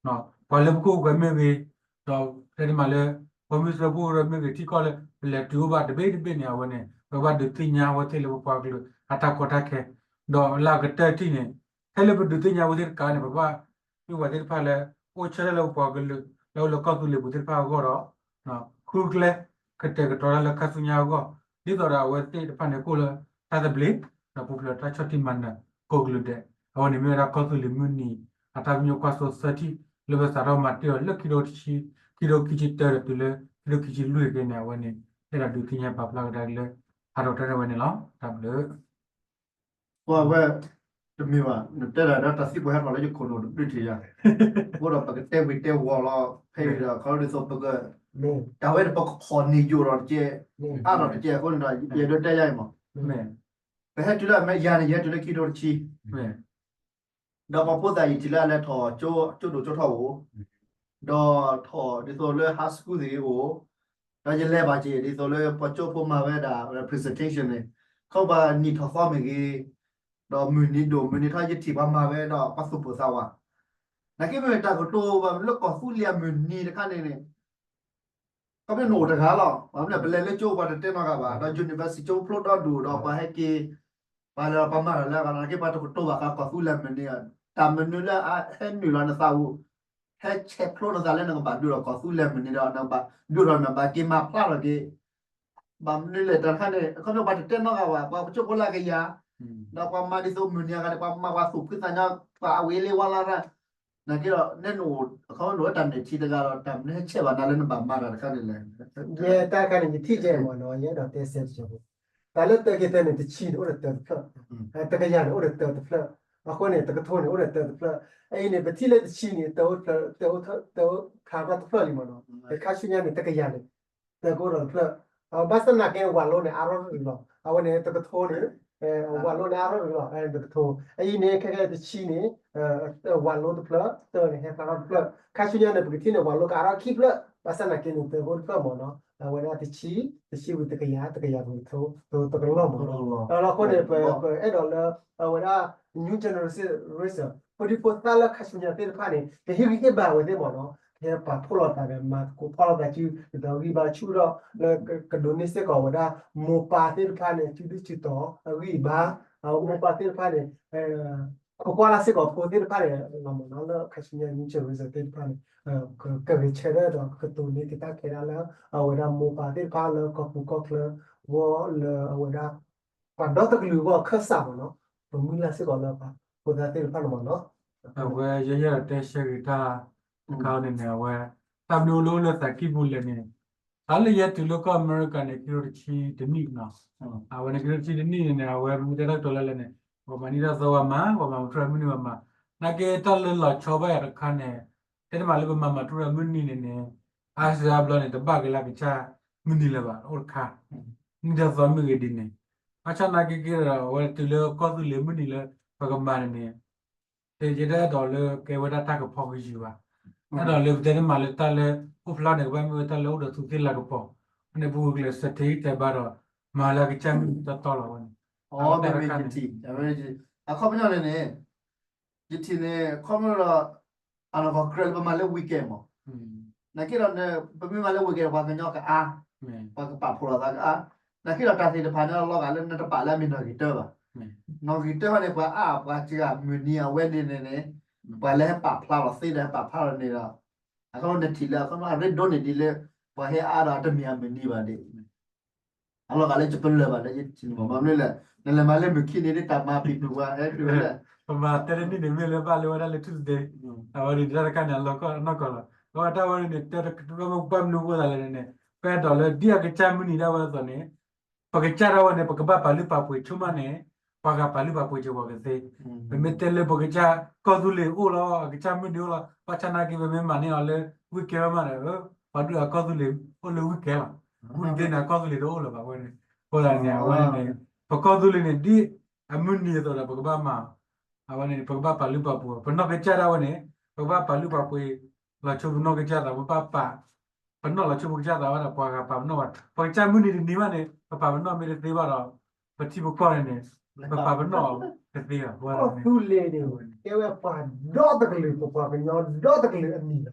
ပှၤလၢပခိၣ်ပဃၢၤမ့ၢ်ဂ့ၤ ဒီးတဲဒ်မးလၢ ပှၤမုၢ်စၢဖှိၣ်ကရၢမ့ၢ်ဂ့ၤ ထံကီၢ်လၢပလဲၤတုၤအိၣ်ဘၣ်တဘ့ၣ်တဘ့ၣ်န့ၣ် အဝဲန့ၣ် ပကဘၣ်ဒုးသ့ၣ်ညါအဝဲသ့ၣ်လၢပပှၤကလုာ်အတၢ်ကီတၢ်ခဲ ဒီးလၢအကတၢၢ်တထံၣ်န့ၣ် ဖဲလၢပဒုးသ့ၣ်ညါအဝဲသ့ၣ်တကးန့ၣ် ပဘၣ်မ့ၢ်ပှၤသ့ၣ်တဖၣ်လၢ အိၣ်ဆၢထၢၣ်လၢပပှၤကလုာ် လၢအိၣ်လၢကီၢ်သူလ့ၤပူၤသ့ၣ်တဖၣ်အဂီၢ်ဒီး ဃုကျဲ ကတဲာ်ကတီၤတၢ်လၢခါဆူညါအဂီၢ် ဒ်သိးဒီးအဝဲသ့ၣ်တဖၣ်န့ၣ် ကအိၣ်လၢတၢ်သဘျ့ ဒီးပူၤဖျဲးတၢ်ဆီၣ်တံၢ်မၤနၢၤကိးကလုာ်ဒဲး အဝဲန့ၣ်မ့ၢ်ဝဲဒၣ်ကီၢ်သူလ့ၤမုၢ်နံၤ အတၢ်ပညိၣ်ကွၢ်စိသၢထံၣ် လၢပစးထီၣ်မၤတ့ၢ်အီၤလၢခံထိခံဆံ ခံထိခံဆံတၢဒီးတုၤလၢ ခံထိခံဆံလွံၢ်ကဲန့ၣ် အဝဲန့ၣ် အဲၣ်ဒိးဒုးသ့ၣ်ညါပာ်ဖျါကဒါက့ၤလၢ ဟးထီၣ်တၢ်န့ၣ်ဝဲန့ၣ်လီၤ. တၢ်ဘျုး ပှၤဝဲ တမ့ၢ်ဘၣ် နတဲဒၣ်ဒီးတၢ်သံကွၢ်ဟဲထီၣ်လၢယခိၣ်နူာ်တဘျုးထံၣ်ယၤ အဃိဒီးပကတဲဝံၤတဲဝီၤလီၤ ဖဲအံၤဒီး ခီဒ်သိးပက တၢ်ဝဲန့ၣ်ပကခီၣ်န့ၢ်ယိာ်ဒီးတကဲ အါထီၣ်တကဲအဃိန့ၣ်ဒီး ယအဲၣ်ဒိးတဲယၤအံၤမး ပဟဲတုၤလၢအမဲာ်ယၤန့ၣ် ယဟဲတုၤလၢခံထိတဆံ ဒီးပှၤဖိသၣ်ယထံၣ်လၢအလဲၤထီၣ်ကၠိဒိၣ်ကၠိထီၣ်အိၣ်, ဒီးထီၣ်ဒ်သိးလၢ high school သ့ၣ်အိၣ်, ဒီးယလဲၤဘၣ်က့ၤဒ်သိးလၢပှၤကၠိဖိမၤဝဲဒၣ် presentation န့ၣ်, ခီပှၤနံၣ်ထီၣ်သီမ့ၢ်ဂ့ၤ, ဒီးမုၢ်နံၤဒိၣ်မုၢ်နံၤထီၣ် ယထံၣ်ပှၤမၤဝဲဒီးပှၤသူၣ်ပိၢ်သးဝး, နာ်က့မ့ၢ်တၢ်ကတိၤဘၣ်လၢကီၢ်သူလ့ၤအမုၢ်နံၤတခါန့ၣ်န့ၣ် ခီဖျိနအိၣ်တဂၤလီၤ, ဘၣ်မနုၤလဲၣ် ပလဲၤလၢကၠိပှၤတတဲနီတဂၤဘၣ်, ဒီး university ကၠိဖျိဒီဒူၣ်ဒီးပှၤဟဲက့ၤ, ပှၤလဲၤပှၤမၤတၢ်လၢအဂၤလီၤ, နာ်က့ပှၤတကတိၤဘၣ်ဃးကီၢ်သူလ့ၤမုၢ်နံၤ, တၢ်မနုၤလၢအဟဲနုာ်လီၤနသးပူၤ, ဟဲဆဲးဖျိနသးလၢနကဘၣ်ဒုးဒီးကီၢ်သူလ့ၤမုၢ်နံၤဒီးနကဘၣ်ဒုးဒီးနဘၣ်က့ၤမၤဖျါထီၣ်က့ၤ ဘၣ်မနုၤလဲၣ်တၢ်တခါန့ၣ် ခီဖျိပှၤတတဲနီတဂၤဘၣ်, ပှၤကၠိဖိလၢအကယၤ, ဒီးပှၤမၤဒ်သိးမုၢ်နံၤအဂၤန့ၣ် ပှၤမၤပှၤသူၣ်ဖှံသးညီ, ပှၤအဝ့ၤလ့ဝါလီၤရၣ်, နာ်က့ဒီး နဲနအိၣ် အခီဖျိနအိၣ်လၢတၢ်နဲၣ်ထံတဂၤဒီး တၢ်မနုၤဟဲဆဲးဘၣ်နၤလၢနဘၣ်မၤတၢ်တခါန့ၣ်လဲၣ်. ယဲတၢ်တခါန့ၣ် ယထံၣ်ကဲမ့ၢ်နီၤ, ယအဲၣ်ဒိးတဲစဲးတက့ၢ်, တၢ်လၢတၢက့ၤတၢန့ၣ် တဆံန့ၣ်အိၣ်ဒီးတၢတဖျၢၣ်, တကယၤန့ၣ်အိၣ်ဒီးတၢတဖျၢၣ်, အဃိန့ၣ် တကထိန့ၣ်အိၣ်ဒီးတၢတဖျၢၣ်, အအံၤန့ၣ် ပထံၣ်လၢတဆံန့ၣ် တၢအိၣ်တဖျၢၣ်, တၢအိၣ်ဖျါထီၣ်တဖျၢၣ်လံမ့ၢ်နီၤ, ခါဆူညါန့ၣ် တကယၤန့ၣ် တၢကအိၣ်ဒီးတဖျၢၣ်, ဘၣ်ဆၣ်နာ်က့န့ၣ် ဝၤလိန့ၣ် အါထီၣ်တရံးလီၤ, အဝဲန့ၣ် တကထိန့ၣ် ဝၤလိန့ၣ် အါထီၣ်တရံးလီၤ, တကထိ, အအံၤန့ၣ် ခဲကဲတဆံန့ၣ် ဝၤလိတဖျၢၣ်, တၢန့ၣ် ဟဲဖျါထီၣ်တဖျၢၣ်, ခါဆူညါန့ၣ် ပကထံၣ်န့ၣ် ဝၤလိကါထီၣ်ခံဖျၢၣ်, ဘၣ်ဆၣ်နာ်က့န့ၣ် တၢကအိၣ်တဖျၢၣ်မ့ၢ်နီၤ, အဝဲဒၣ်တဆံ, တဆံဝံၤတကယၤ, တကယၤဝံၤတကထိ, တကလီၢ်မ့ၢ်နီၤ, အဃိန့ၣ် ပအဲၣ်ဒိးလၢ အဝဲဒၣ် new generation race ဖိဒံဖိသၣ်လၢခါဆူညါသ့ၣ်တဖၣ်န့ၣ် ကဟ့ၣ်ဂံၢ်ဟ့ၣ်ဘါဝဲသ့ၣ်မ့ၢ်နီၤ, ကဟဲပာ်ဖှိၣ်လိာ်သးဒီး မၤသကိးဖီၣ်လိာ်သးစု ဒ်သိးဂံၢ်ဘါဆူၣ်ထီၣ် လၢကဒိးန့ၢ်စ့ၢ်ကီးဝဲဒၣ် မိၢ်ပၢ်သ့ၣ်တဖၣ်န့ၣ် စုဒုၣ်စုတီၤ အဂံၢ်အဘါ, မိၢ်ပၢ်သ့ၣ်တဖၣ်န့ၣ် ခိးကွၢ်လၢ်စ့ၢ်ကီးဖိသ့ၣ်တဖၣ်န့ၣ်လီၤမ့ၢ်နီၤ, လၢခါဆူညါ new generation သ့ၣ်တဖၣ်န့ၣ် ကဂဲၤဆၢထၢၣ်ဒီးကတိၤန့ၢ်က့ၤတၢ်ခဲဒၣ်လၢ အဝဲဒၣ်မိၢ်ပၢ်သ့ၣ်တဖၣ်လၢကီၢ်ပူၤကီၢ်ချၢ ဂီၢ်လၢအဝဲဒၣ် ပှၤဒီတကလုာ်အဂီၢ်အခၢၣ်စးမ့ၢ်နီၤ, ပမုၢ်လၢ်စ့ၢ်ကီးလၢပှၤဖိသၣ်သ့ၣ်တဖၣ်န့ၣ်မ့ၢ်နီၤ, အဝဲယဲယဲၢ်တဲဆၢဂ့ၤတၢ်တခါန့ၣ်န့ၣ် အဝဲ တၢ်မနုၤအိၣ်လၢအိၣ်လၢသးကံၢ်ပူၤလဲၣ်န့ၣ်, တၢ်လၢယဲတုၤလၢကီၢ်အမဲရကၤန့ၣ် ခံကထိတဆံတနံၣ်နီၤ, အဝဲန့ၣ်ခံကထိတဆံတနံၣ်န့ၣ်န့ၣ် အဝဲမ့ၢ်တဲတၢ်ကတိၤလၢလဲၣ်န့ၣ် ပှၤမၤနံၣ်တၢ်သီဝဲမၤ ပှၤမၤမုၢ်ထူၣ်မုၢ်နံၤဝဲမၤ, နာ်က့တၢ်လၢလီၤဆီဘၣ်ယၤတခါန့ၣ် တဲတမံၤလၢပမၤမၤထူၣ်မုၢ်နံၤန့ၣ်န့ၣ် အါစှၤအါဘျီန့ၣ် တဘၣ်က့ၤလၢအကစၢ်မုၢ်နံၤလၢၤဘၣ် အိၣ်တခါ, နံၣ်တၢ်သီမ့ၢ်ဂ့ၤဒ်န့ၣ်, ဘၣ်ဆၣ်နာ်က့က့ၤဒီး အဝဲတုၤလၢကီၢ်သူလ့ၤမုၢ်နံၤလၢပကမၤန့ၣ်န့ၣ်, ယတအဲၣ်ဒိးလၢကဲဝဲဒၣ်တၢ်ကဖီကယုၢ်ဘၣ်, အဲၣ်ဒိးလၢပတဲတမံၤလၢတၢ်လၢအိၣ်ဖျါန့ၣ် ကဘၣ်မ့ၢ်ဝဲတၢ်လၢအိၣ်ဒီးသူၣ်က့ၣ်လၤကပီၤ, အဃိန့ၣ် ပဂုာ်ကျဲးစၢးထဲးဂံၢ်ထဲးဘါဒီး မၤလၢအကစၢ်မုၢ်နံၤတီတီလီၤဝဲန့ၣ်, အခီပညီန့ၣ်န့ၣ် ယထံၣ်န့ၣ် ခီဖျိဒီး အနီၢ်ကီၢ်ကြၢးလၢပမၤလၢ weekend မး, နာ်က့ဒီး ပမ့ၢ်မၤလၢ weekend ပှၤကညီကအါ, ပှၤကပာ်ဖှိၣ်လိာ်သးကအါ, နာ်က့ဒီးတၢ်သ့ၣ်တဖၣ်န့ၣ်လီၤဂာ်လၢနတပာ်လၢအမ့ၢ်နီၣ်ဂံၢ်တၢဘၣ်, နီၣ်ဂံၢ်တၢဟီန့ၣ် ပှၤအါပှၤစှၤမုၢ်နံၤအဝဲန့ၣ်န့ၣ်န့ၣ်, ပှၤလၢဟဲပာ်ဖျါလီၤသ့ဒီးဟဲပာ်ဖျါလီၤန့ၣ်ဒီး, အခီပညီနထံၣ်လၢအခီပညီအရ့ဒိၣ်န့ၢ်ဒ်လၢ ပှၤဟဲအါဒီးတမ့ၢ်အမုၢ်နံၤဘၣ်ဒ် အလီၤဂာ်လၢယပလၢၢ်ဘၣ်လၢယထံၣ်မး ဘၣ်မနုၤလဲၣ်, နလဲၤမၤလၢမုၢ်ခံန့ၣ် ဒ်တၢ်မၤဖံးပူၤပှၤဟဲတုၤဝဲလဲၣ်, ပမၤတဲတနံၣ်န့ၣ်မ့ၢ်လၢဘၣ်လၢဝဲဒၣ်လၢ Tuesday, အဝဲန့ၣ်တၢ်တခါန့ၣ် အလီၤကီၢ်နီၢ်ကီၢ်လီၤ, အဝဲတၢ်ဝဲန့ၣ် တဲတဘၣ်မ့ၢ်ပှၢ်မနုၤအဃိသးလဲၣ်န့ၣ်, ပအဲၣ်ဒိးလၢဒ်အကစၢ်မုၢ်နံၤဒၣ်ဝဲအသိးန့ၣ် ပကစၢ်ဒၣ်ဝဲန့ၣ် ပကဘၣ်ပာ်လုၢ်ပာ်ပှ့ၤဆိမးန့ၣ်, ပှၤဂၤပာ်လုၢ်ပာ်ပှ့ၤက့ၤပှၤကသ့, ပမ့ၢ်တဲလၢပကစၢ်ကီၢ်သူလ့ၤအိၣ်လီၤ အကစၢ်မုၢ်နံၤအိၣ်လီၤ ဘၣ်ဆၣ်နာ်က့ပမ့ၢ်မၤန့ၢ်အီၤလၢ weekend မးဒီး ပှၤဒုးအကီၢ်သူလ့ၤအိၣ်လၢ weekend လီၤ, weekday န့ၣ် အကီၢ်သူလ့ၤတအိၣ်လၢၤဘၣ်ဝဲန့ၣ်, အဃိသတးန့ၣ် အဝဲန့ၣ် ပကီၢ်သူလ့ၤန့ၣ် ဒ်အမုၢ်နံၤအသိးဒီး ပကဘၣ်မၤ, အဝဲန့ၣ် ပကဘၣ်ပာ်လုၢ်ပာ်ပှ့ၤ ပနီၢ်ကစၢ်ဒၣ်ဝဲန့ၣ် ပကဘၣ်ပာ်လုၢ်ပာ်ပှ့ၤ လီၤဆိပနီၢ်ကစၢ်သး ပဘၣ်ပာ် ပနီၣ်လီၤဆိပကစၢ်သးဝဲဒီး ပှၤဂၤပာ်ပနီၣ်ဘၣ် ပကစၢ်မုၢ်နံၤတနံၤဘၣ်န့ၣ် ပပာ်ပနီၣ်မ့ၢ်တသ့ဘၣ်ဒီး ပထံပကီၢ်န့ၣ်န့ၣ် ပပာ်ပနီၣ်တသ့ဘၣ် ကီၢ်သူလ့ၤန့ၣ် ကဲဝဲပှၤဒီတကလုာ် ပပှၤကညီဒီတကလုာ်အမံၤလီၤ.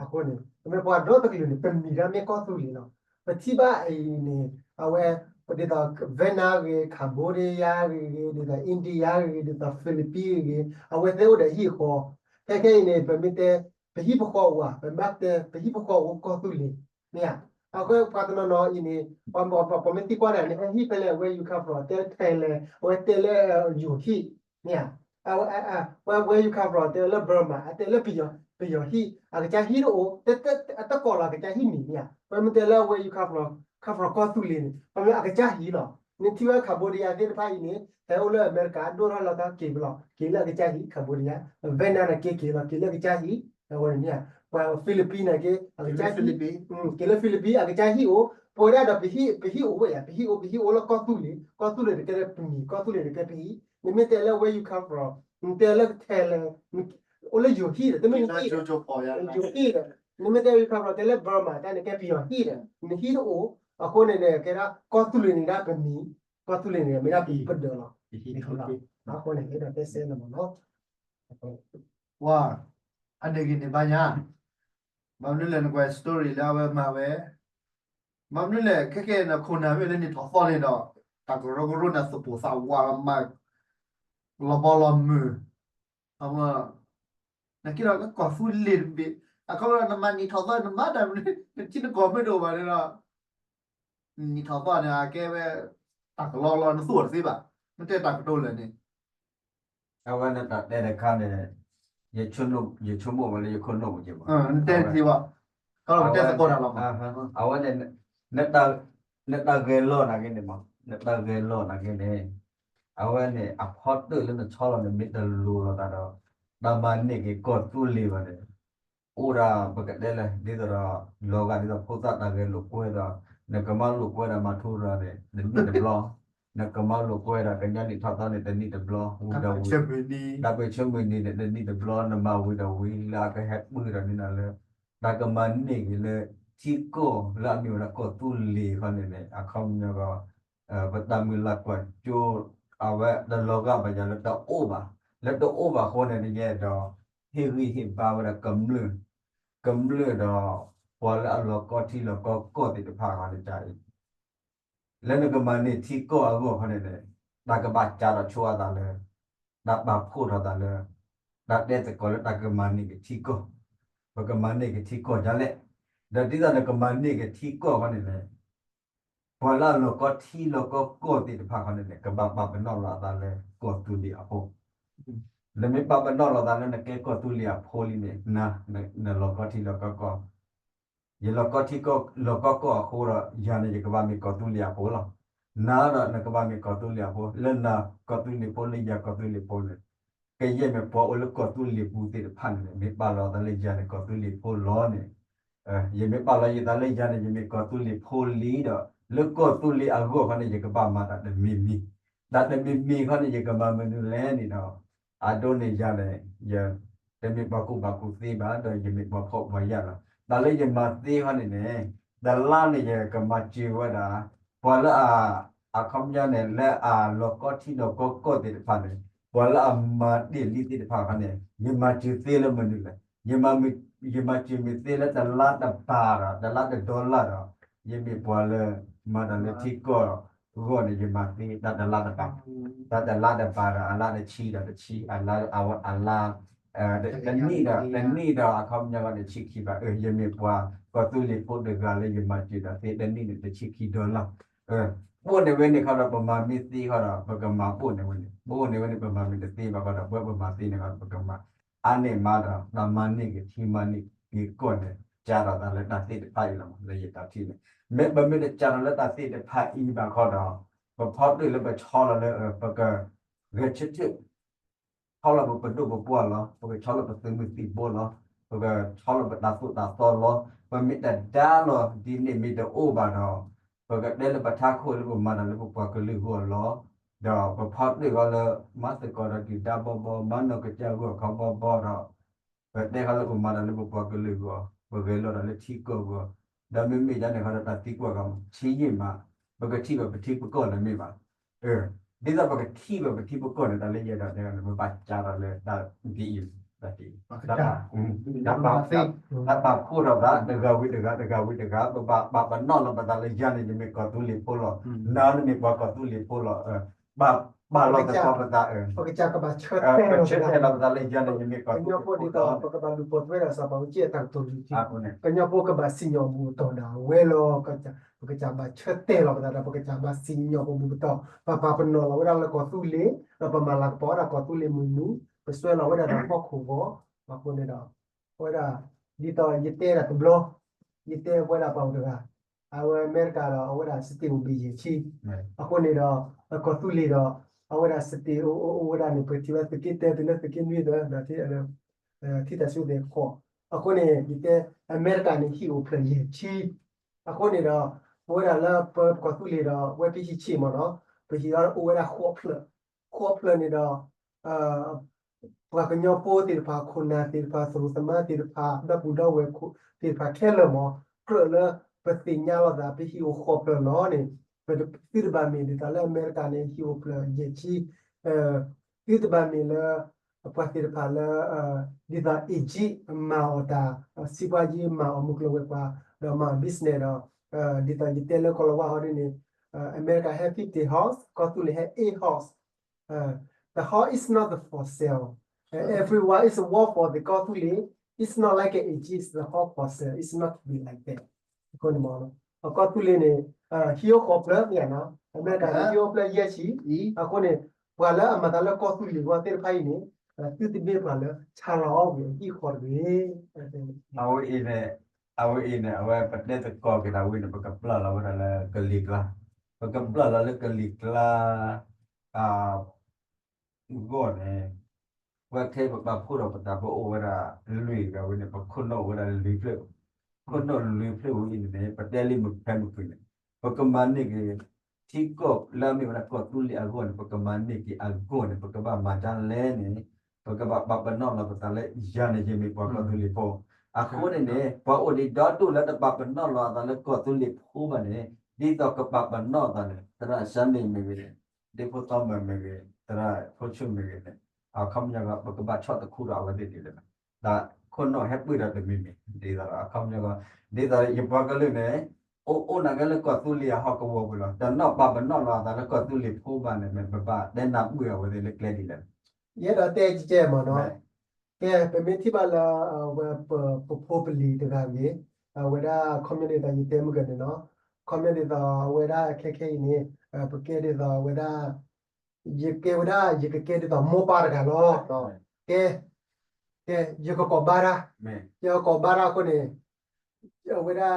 အဃိန့ၣ် ပမ့ၢ်ပှၤဒီတကလုာ်န့ၣ် ပမံၤဒၣ်မ့ၢ်ကီၢ်သူလ့ၤလီၤ. ပထံၣ်ဘၣ်အံၤန့ၣ် အဝဲ ဒ်သိး Vietnam ဂ့ၤ Cambodia ဂ့ၤဂ့ၤ ဒ်သိး India ဂ့ၤဂ့ၤ ဒ်သိး Philippines ဂ့ၤဂ့ၤ အဝဲသ့ၣ်အိၣ်ဒီးဟံၣ်ဃီ, ခဲခဲအံၤန့ၣ် ပမ့ၢ်တဲ ပဟံၣ်ပဃီအိၣ်ဧါ, ပမ့ၢ်တဲ ပဟံၣ်ပဃီအိၣ်ကီၢ်သူလ့ၤ, မ့ၢ်ဧါ. အဃိပှၤတနီၤနီၤအံၤန့ၣ် ပှၤမ့ၢ်ပှၤမ့ၢ်တဲသံကွၢ်န့ၣ် နဟဲဟံၣ်ဖဲလဲၣ်, where you come from, တဲထဲလဲၣ်, အဝဲတဲလၢယိၤဟံၣ်, မ့ၢ်ဧါ. အဝဲ where you come from တဲလၢ Burma အတဲလၢပယီၤဟံၣ်, အကစၢ်ဟံၣ်တအိၣ်, အတကိးလီၤအကစၢ်ဟံၣ်မံၤမ့ၢ်ဧါ. ပမ့ၢ်တဲလၢ where you come from, come from ကီၢ်သူလ့ၤန့ၣ် ပမ့ၢ်အကစၢ်ဟံၣ်လီၤ. နထံၣ်ဝဲ Cambodia သ့ၣ်တဖၣ်အံၤန့ၣ် ဟဲအိၣ်လၢအမဲရကၤ ဒိၣ်ထီၣ်လီၤတၢ်က့ၤပလီၤ က့ၤလၢအကစၢ်ဟံၣ် Cambodia, Vietnam န့ၣ်က့ၤက့ၤလီၤ က့ၤလၢအကစၢ်ဟံၣ်, အဝဲန့ၣ်မ့ၢ်ဧါ. ပှၤ Philippines န့ၣ်က့ၤ အကစၢ်ဟံၣ်, က့ၤလၢ Philippines အကစၢ်ဟံၣ်အိၣ်, ပဝဲဒၣ်ဒီး ပဟံၣ်အိၣ်ဝဲယါ, ပဟံၣ်အိၣ် ပဟံၣ်အိၣ်လၢကီၢ်သူလ့ၤ, ကီၢ်သူလ့ၤတကဲလၢပမံၤ, ကီၢ်သူလ့ၤတကဲပဟံၣ်. နမ့ၢ်တဲလၢ where you come from နတဲလၢကထဲလဲၣ်, အိၣ်လၢယိၤဟံၣ်ဒီး တမ့ၢ်နဟံၣ်ဒီး, ယိၤဟံၣ်ဒီး, နမ့ၢ်တဲဝံၤခါဘျီ တဲလၢ Burma တၢ်န့ၣ် ကဲပယီၤဟံၣ်ဒီး နဟံၣ်တအိၣ်, အဃိန့ၣ်န့ၣ် ကဲဒၣ်ကီၢ်သူလ့ၤန့ၣ်ဒၣ်ပမံၤ, ကီၢ်သူလ့ၤန့ၣ် မ့ၢ်ဒၣ်ပဒၢးလီၤ. အဃိန့ၣ် အဲၣ်ဒိးတဲစဲလၢမ့ၢ်နီၤ ပှၤ အဒိက့ၤန့ၣ်ဘၣ်ညါ, ဘၣ်မနုၤလဲၣ် နကွၢ် story လၢအဝဲမၤဝဲ, ဘၣ်မနုၤလဲၣ် ခဲကဲနခိၣ်နၢ်မ့ၢ်လၢနံၣ်ထီၣ်သီန့ၣ်ဒီး တၢ်ကရၢကရိန့ၣ် သပိၢ်သးဝးလီၤမး, လီၤဘီလီၤမုၢ်, အဝဲ နက့ၤဒီးလၢကီၢ်သူလ့ၤတဘ့ၣ်, အခီပညီနမၤနံၣ်ထီၣ်သီ နမၤတၢ်မနုၤ နထံနကီၢ်မ့ၢ်တအိၣ်ဘၣ်န့ၣ်ဒီး နံၣ်ထီၣ်သီန့ၣ် အကဲဝဲ တၢ်ကလီလီၤ နသူၣ်အီၤတသ့ဘၣ်, နတဲတၢ်ကတိၤလဲၣ်န့ၣ် အဝဲနတၢ်တဲတခါန့ၣ် ယဆိကမိၣ်ဘၣ်လၢယခိၣ်နူာ်ပူၤက့ၤဘၣ်, နတဲတသ့ဘၣ်, အဝဲ အဝဲန့ၣ် နတၢ်ဂဲၤလီၤနာ်က့န့ၣ်မး နတၢ်ဂဲၤလီၤနာ်က့န့ၣ် အဝဲန့ၣ် အဖီတၢၣ်လၢနဆီလီၤန့ၣ် မ့ၢ်တလိၤလိာ်သးဒီး တၢ်မၤန့ၢ်က့ၤကီၢ်သူလ့ၤဘၣ်န့ၣ် အိၣ်ဒၣ်ပကတဲလဲၣ် ဒ်သိးဒီး လီၤဂာ်ဒ်သိးဖိသၣ်တၢ်ဂဲၤလိာ်ကွဲဒီး နကမၤလိာ်ကွဲဒီးမၤထူရၤန့ၣ် တနံၣ်တဘျီ, နကမၤလိာ်ကွဲဒီးကညီနံၣ်ထီၣ်သီန့ၣ် တနံၣ်တဘျီ, ဝံၤဒီးဝံၤ, တၢ်ပၢၢ်ဆၢမုၢ်နံၤန့ၣ် တနံၣ်တဘျီ, နမၤဝံၤဒီးဝံၤ လၢအကဟဲပၢၢ်ဒီးန့ၣ်နၤလၢ တၢ်ကမၤန့ၢ်က့ၤလၢ ထံကီၢ်လၢအမ့ၢ်ဝဲဒၣ်ကီၢ်သူလ့ၤခီန့ၣ်န့ၣ် အခီပညီဒီး ပတၢ်မုၢ်လၢ်ကွၢ်စိ အဝဲတလီၤဂာ်ဘၣ်ယၤလၢတအိၣ်ဘၣ်, လၢတအိၣ်ဘၣ်အဃိန့ၣ် နယဲဒီး ဟ့ၣ်ဂံၢ်ဟ့ၣ်ဘါဝဲဒၣ်ကမျၢၢ်, ကမျၢၢ်ဒီး ပှၤလၢအလီၤကီထံလီၤကီကီၢ်သ့ၣ်တဖၣ်ဂီၢ်န့ၣ် လၢနကမၤန့ၢ်ထံကီၢ်အဂီၢ်ခီန့ၣ်န့ၣ် တၢ်ကဘၣ်ကးထီၣ်ဆိအသးလၢ တၢ်ပာ်ဖှိၣ်ထီၣ်သးလၢ တၢ်တဲသကိးလၢတၢ်ကမၤန့ၢ်က့ၤထံကီၢ်, ပကမၤန့ၢ်က့ၤထံကီၢ်ဒ်လဲၣ်, ဒီးဒ်သိးနကမၤန့ၢ်က့ၤထံကီၢ်ခီန့ၣ်န့ၣ် ပှၤလၢအလီၤကီထံလီၤကီကီၢ်သ့ၣ်တဖၣ်ခီန့ၣ်န့ၣ် ကဘၣ်ပာ်ပနီၣ်လီၤအသးလၢကီၢ်သူလ့ၤအဃိ, နမ့ၢ်ပာ်ပနီၣ်လီၤသးလၢနကဲကီၢ်သူလ့ၤအဖိလံန့ၣ် နလီၤကီထံလီၤကီကီၢ် ယလီၤကီထံလီၤကီကီၢ်အဃိဒီး ယၤန့ၣ် ယကဘၣ်မ့ၢ်ကီၢ်သူလ့ၤအဖိလီၤ. နၤဒီးနကဘၣ်မ့ၢ်ကီၢ်သူလ့ၤအဖိ, လၢနကီၢ်သူလ့ၤဖိ လၢယၤကီၢ်သူလ့ၤဖိန့ၣ်, ကယဲၢ်မ့ၢ်ပှၤအိၣ်လၢကီၢ်သူလ့ၤပူၤသ့ၣ်တဖၣ်န့ၣ် မ့ၢ်ပာ်လီၤသးလၢယၤန့ၣ်ကီၢ်သူလ့ၤဖိလီၤန့ၣ်, ယမ့ၢ်ပာ်လီၤယသးလၢယၤန့ၣ် ယမ့ၢ်ကီၢ်သူလ့ၤဖိလံဒီး လၢကီၢ်သူလ့ၤအဂီၢ်ခီန့ၣ် ယကဘၣ်မၤတၢ်တမံၤမံၤ, တၢ်တမံၤမံၤခီန့ၣ် ယကမၤမနုၤလဲၣ်န့ၣ်ဒီး အဒိန့ၣ်ယၤန့ၣ် ယတမ့ၢ်ပှၤကူၣ်ဘၣ်ကူၣ်သ့ဘၣ် ဒီးယမ့ၢ်ပှၤဖှီၣ်ပှၤယာ်လီၤ. တၢ်လၢယမၤသ့ခီန့ၣ်န့ၣ် တလါန့ၣ် ယကမၤစၢၤဝဲဒၣ် ပှၤလၢအ အခီပညီန့ၣ် လၢအလီၤကီထံလီၤကီကီၢ်သ့ၣ်တဖၣ်န့ၣ် ပှၤလၢအမၤတ့ၢ်လံသ့ၣ်တဖၣ်ခီန့ၣ် ယမၤစၢၤသ့လၢမနုၤလဲၣ်. ယမၤစၢၤမ့ၢ်သ့လၢတလါတပၤဒီး တလါတဒီလၣ်ဒီး ယမ့ၢ်ပှၤလၢ မၤတၢ်လၢထံကီၢ်အဂီၢ်န့ၣ် ယမၤသ့တၢ်တလါတပၤ, တၢ်တလါတပၤဒီး အလါတဆံဒီးတဆံ, အလါ တနံၣ်ဒီး တနံၣ်ဒီးအခီပညီန့ၣ် တဆံခံဘၣ်. ယမ့ၢ်ပှၤကီၢ်သူလ့ၤဖိတဂၤလၢယမၤစၢၤတၢ်သ့တနံၣ်န့ၣ် တဆံခံဒီလၣ်. ပအိၣ်န့ၣ်ဝဲန့ၣ်ခီဒီး ပမၤမ့ၢ်သ့ခီဒီး ပကမၤ, ပအိၣ်န့ၣ်ဝဲန့ၣ် ပအိၣ်န့ၣ်ဝဲန့ၣ် ပမၤမ့ၢ်တသ့ဘၣ်ခီဒီး ပဝဲပမၤသ့န့ၣ်ခီဒီး ပကမၤ အါန့ၢ်မးဒီး တၢ်မၤန့ၢ်က့ၤထံမၤန့ၢ်က့ၤကီၢ်န့ၣ် ကးထီၣ်သးလၢတၢ်သ့ၣ်တဖၣ်အံၤလီၤမး လၢယတၢ်ထံၣ်န့ၣ်. မ့ၢ်ပမ့ၢ်တကးထီၣ်လၢတၢ်သ့ၣ်တဖၣ်အံၤဘၣ်ခီဒီး ပဖီတၢၣ်လၢပဆီလီၤလၢ ပကဂဲၤဆၢထၢၣ် ဆီလီၤပပဒိၣ်ပပှၢ်လီၤ, ပကဆီလီၤပသုးမုၢ်သံၣ်ဘိလီၤ, ပကဆီလီၤပတၢ်သိၣ်တၢ်သီလီၤ. ပမ့ၢ်တဒါလီၤဒ်န့ၣ်မ့ၢ်တအိၣ်ဘၣ်ဒီး ပကတဲလၢပထးခိၣ်လၢပမၤတၢ်လၢပပှၤကလုာ်ဂီၢ်လီၤ. ဒီးပဖီတၢၣ်ဃီလၢ မၤသကိးဒီးဒုၣ်ဒါဘီဘီ, မၤနီၢ်ကစၢ်ဂီၢ်ခီဘီဘီဒီး ပတဲဃီလၢပမၤတၢ်လၢပပှၤကလုာ်ဂီၢ်, ပဂဲၤလိာ်တၢ်လၢထံကီၢ်ဂီၢ်, ဒီးမ့မ့ၢ်ဒ်န့ၣ်ဃီဒီးတၢ်သံကွၢ်ဂီၢ် ထံယ့ၢ်မး, ပကထံၣ်ဘၣ်ပထံပကီၢ်လၢမ့ၢ်ဘၣ်. ဒ်သိးပကထံၣ်ဘၣ်ပထံပကီၢ်န့ၣ် တၢ်လၢယဲဒၣ်တဲန့ၣ် ပဘၣ်ကးထီၣ်လၢတၢ်ဒ်အံၤ, တၢ် တၢ်ပာ်ဖှိၣ်ထီၣ်သး တဂၤဝံၤတဂၤ တဂၤဝံၤတဂၤ ပဘၣ်ပာ်ပနီၣ်လီၤပသးလၢယၤန့ၣ် ယမ့ၢ်ကီၢ်သူလ့ၤဖိလီၤ. နၤန့ၣ်မ့ၢ်ပှၤကီၢ်သူလ့ၤဖိလီၤ. ပာ်လီၤသကိးပသး ပကစၢ်ကဘၣ်ဆၢတဲာ်လီၤပသး ဆၢတဲာ်လီၤပသးလၢယၤန့ၣ် ယမ့ၢ်ကီၢ်သူလ့ၤဖိလီၤ. ကညီဖိဒ်သိး ပကဘၣ်လူၤပိာ်ထွဲဒီးစီၤပၤအူကၠံအတၢ်ကတိၤလံ, ကညီဖိကဘၣ်စံၣ်ညီၣ်အဘူၣ်အတီၢ်ဒၣ်ဝဲလီၤ. ပကစၢ်ဘၣ်ဆၢတဲာ်လီၤပသးဒီး ပကစၢ်ဘၣ်စံၣ်ညီၣ်ပဘူၣ်ပတီၢ်, ပပာ်ပနီၣ်လီၤဝဲဒၣ်လၢကီၢ်သူလ့ၤ, ဒီးပမၤလၤကပီၤဝဲဒၣ်ကီၢ်သူလ့ၤမုၢ်နုာ်, ပစွဲလီၤဝဲဒၣ်ဒီးဟီၣ်ခိၣ်ဂီၤ, အဃိန့ၣ်ဒီး အဝဲဒၣ် ဒ်သိးယတဲဒၣ်တဘျီ, ယတဲပဝဲဒၣ်ပှၤအိၣ်တဂၤ, အဝဲအမဲရကၤဒီး အဝဲဒၣ် state အိၣ်ဘ့ၣ်ယဲၢ်ဆံ, အဃိန့ၣ်ဒီး ကီၢ်သူလ့ၤဒီး အဝဲဒၣ် state အိၣ်အိၣ်ဝဲဒၣ်န့ၣ် ပထံၣ်ဝဲသုးက့တၢ တုၤလၢသုးက့နွံသၢ ဒီး ထံတၢ်စုသ့ၣ်ဃိး, အဃိန့ၣ် ယတဲ အမဲရကၤန့ၣ် ဟံၣ်အိၣ်ဖျၢၣ်ယဲၢ်ဆံ, အဃိန့ၣ်ဒီး ပဝဲဒၣ်လၢပကီၢ်သူလ့ၤဒီး ဝဲဖဲဟံၣ်ဆံးမ့ၢ်နီၤ, ပဟံၣ်အီၤအိၣ်ဝဲဒၣ်ဃိးဖျၢၣ်, ဃိးဖျၢၣ်န့ၣ်ဒီး ပှၤကညီဖိသ့ၣ်တဖၣ် ခိၣ်နၢ်သ့ၣ်တဖၣ် သရူးသမါသ့ၣ်တဖၣ် ဒီပုၢ်ဒီဝဲၢ်သ့ၣ်တဖၣ်ခဲလၢာ်မး ကြၢးလၢပသ့ၣ်ညါလိာ်သး ပဟံၣ်အိၣ်ဃိးဖျၢၣ်လီၤန့ၣ် ပသုတဘၣ်မ့ၢ်ဒ်သိးလၢအမဲရကၤန့ၣ် ဟံၣ်အိၣ်ဖျၢၣ်ယဲၢ်ဆံ သုတဘၣ်မ့ၢ်လၢ ပှၤသ့ၣ်တဖၣ်လၢ ဒ်သိး Egypt မၤအီၣ်တၢ် စံးပှၤယံၤ မၤအီၣ်မုၢ်ကျိၤဝဲၤကွာ် ဒီးမၤအီၣ် business ဒီး ဒ်သိးယတဲလၢကီၢ်လီၤဝါဟီဒ်န့ၣ် America ဟဲ fifty house ကီၢ်သူလ့ၤဟဲ eight house. The house is not for sale. Everyone is work for the ကီၢ်သူလ့ၤ It's not like an Egypt, the house for sale. It's not to be like that. အဃိန့ၣ်မ့ၢ် ကီၢ်သူလ့ၤန့ၣ် ဟံၣ်အိၣ်ဃိးဖျၢၣ်မ့ၢ်နီၤ အမဲရကၤန့ၣ် ဟံၣ်အိၣ်ဖျၢၣ်ယဲၢ်ဆံ အဃိန့ၣ် ပှၤလၢအမၤသးလၢကီၢ်သူလ့ၤဝဲသ့ၣ်တဖၣ်အံၤန့ၣ် သုတမ့ၢ်ပှၤလၢ ဆါလီၤအီၣ်ဝဲအဟံၣ်ဃိးတဂ့ၤ အဝဲအံၤန့ၣ် အဝဲအံၤန့ၣ် အဝဲပတဲသကိးက့ၤဒၣ်ဝဲန့ၣ် ပကပျၢ်လီၤဝဲဒၣ်လၢကလံၤကျါ ပကပျၢ်လီၤလၢကလံၤကျါ ဂီၢ်န့ၣ် ဝဲခဲအံၤပပာ်ဖှိၣ်ဒီးပသး ပအိၣ်ဝဲဒၣ်လွံၢ်ဂၤဝဲန့ၣ် ပခိၣ်နူာ်ဝဲဒၣ်လွံၢ်ဖျၢၣ်, ခိၣ်နူာ်လွံၢ်ဖျၢၣ်ဝဲအံၤန့ၣ် ပတဲလံမုၢ်ဖဲမုၢ်ကွံာ်န့ၣ် ပကမၤန့ၢ်က့ၤ ထံကီၢ်လၢအမ့ၢ်ဝဲဒၣ်ကီၢ်သူလ့ၤအဂီၢ်န့ၣ် ပကမၤန့ၢ်က့ၤအဂီၢ်န့ၣ် ပကဘၣ်မၤဒ်လဲၣ်န့ၣ် ပကဘၣ်ပာ်ပနီၣ်လီၤပသးလၢယၤန့ၣ် ယမ့ၢ်ပှၤကီၢ်သူလ့ၤဖိ, အဃိန့ၣ်န့ၣ် ပှၤအိၣ်ဒံးဒီဒူၣ်လၢတပာ်ပနီၣ်လီၤအသးလၢကီၢ်သူလ့ၤဖိဘၣ်န့ၣ် ဒ်သိးကပာ်ပနီၣ်အသးန့ၣ် သရၣ်စၢ်န့ၣ်မ့ၢ်ဂ့ၤ ဒ့ဖိသီမၢၣ်မ့ၢ်ဂ့ၤ သရၣ်ဖိဆူၣ်မ့ၢ်ဂ့ၤန့ၣ် အခီပညီကီး ပကဘၣ်ဆီၣ်သခူဒီးအဝဲသ့ၣ်ဒ်လဲၣ်, ဒီးခိၣ်နူာ်ဟဲပှ့ၤဒီးတမံၤမံၤ ဒ်သိးဒီးအခီပညီကီး ဒ်သိးယပှၤကလုာ်န့ၣ် အိၣ်အိၣ်နာ်က့လၢကီၢ်သူလ့ၤအဟီၣ်ကဝီၤပူၤလီၤ, တနီၣ်ပာ်ပနီၣ်လီၤအသးလၢကီၢ်သူလ့ၤဖိဘၣ်န့ၣ် ပဘၣ်တဲနၢ်ပၢၢ်အဝဲသ့ၣ်လၢကျဲဒ်လဲၣ်. ယအဲၣ်ဒိးတဲကဲမ့ၢ်နီၤ, ကဲ ပမ့ၢ်ထံၣ်ဘၣ်လၢ အဝဲပဖိပလံၤတဂၤဂ့ၤ, အဝဲဒၣ်ခီပညီဒ်သိးယတဲမုၢ်ကန့ၣ်နီၤ, ခီပညီဒ်သိးအဝဲဒၣ်ခဲခဲအံၤန့ၣ် ပကဲဒ်သိးအဝဲဒၣ် ယကဲဝဲဒၣ် ယကကဲဒ်သိးမိၢ်ပၢ်တဂၤလီၤ. ကဲ, ကဲ ယကကိးဘါတၢ်, ယကကိးဘါတၢ်အဃိန့ၣ် အဝဲဒၣ်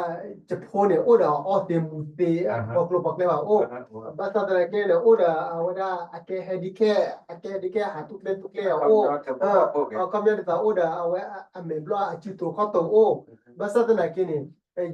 ယဖိန့ၣ် အိၣ်ဒီးအီၣ်သ့မူသ့ ပှၤကျိၤပှၤကျဲဘၣ်အိၣ်, ဘၣ်ဆၣ်သနာ်က့န့ၣ် အိၣ်ဒီးအဝဲဒၣ်အကဲ handicap, အကဲ handicap ဟးထူၣ်ကျဲထူၣ်ကျဲအအိၣ်, အခီပညီဒ်သိးအိၣ်ဒီးအဝဲအမဲာ်ဘျီၣ်အစုတိၤခီၣ်တိၤအိၣ်, ဘၣ်ဆၣ်သနာ်က့န့ၣ်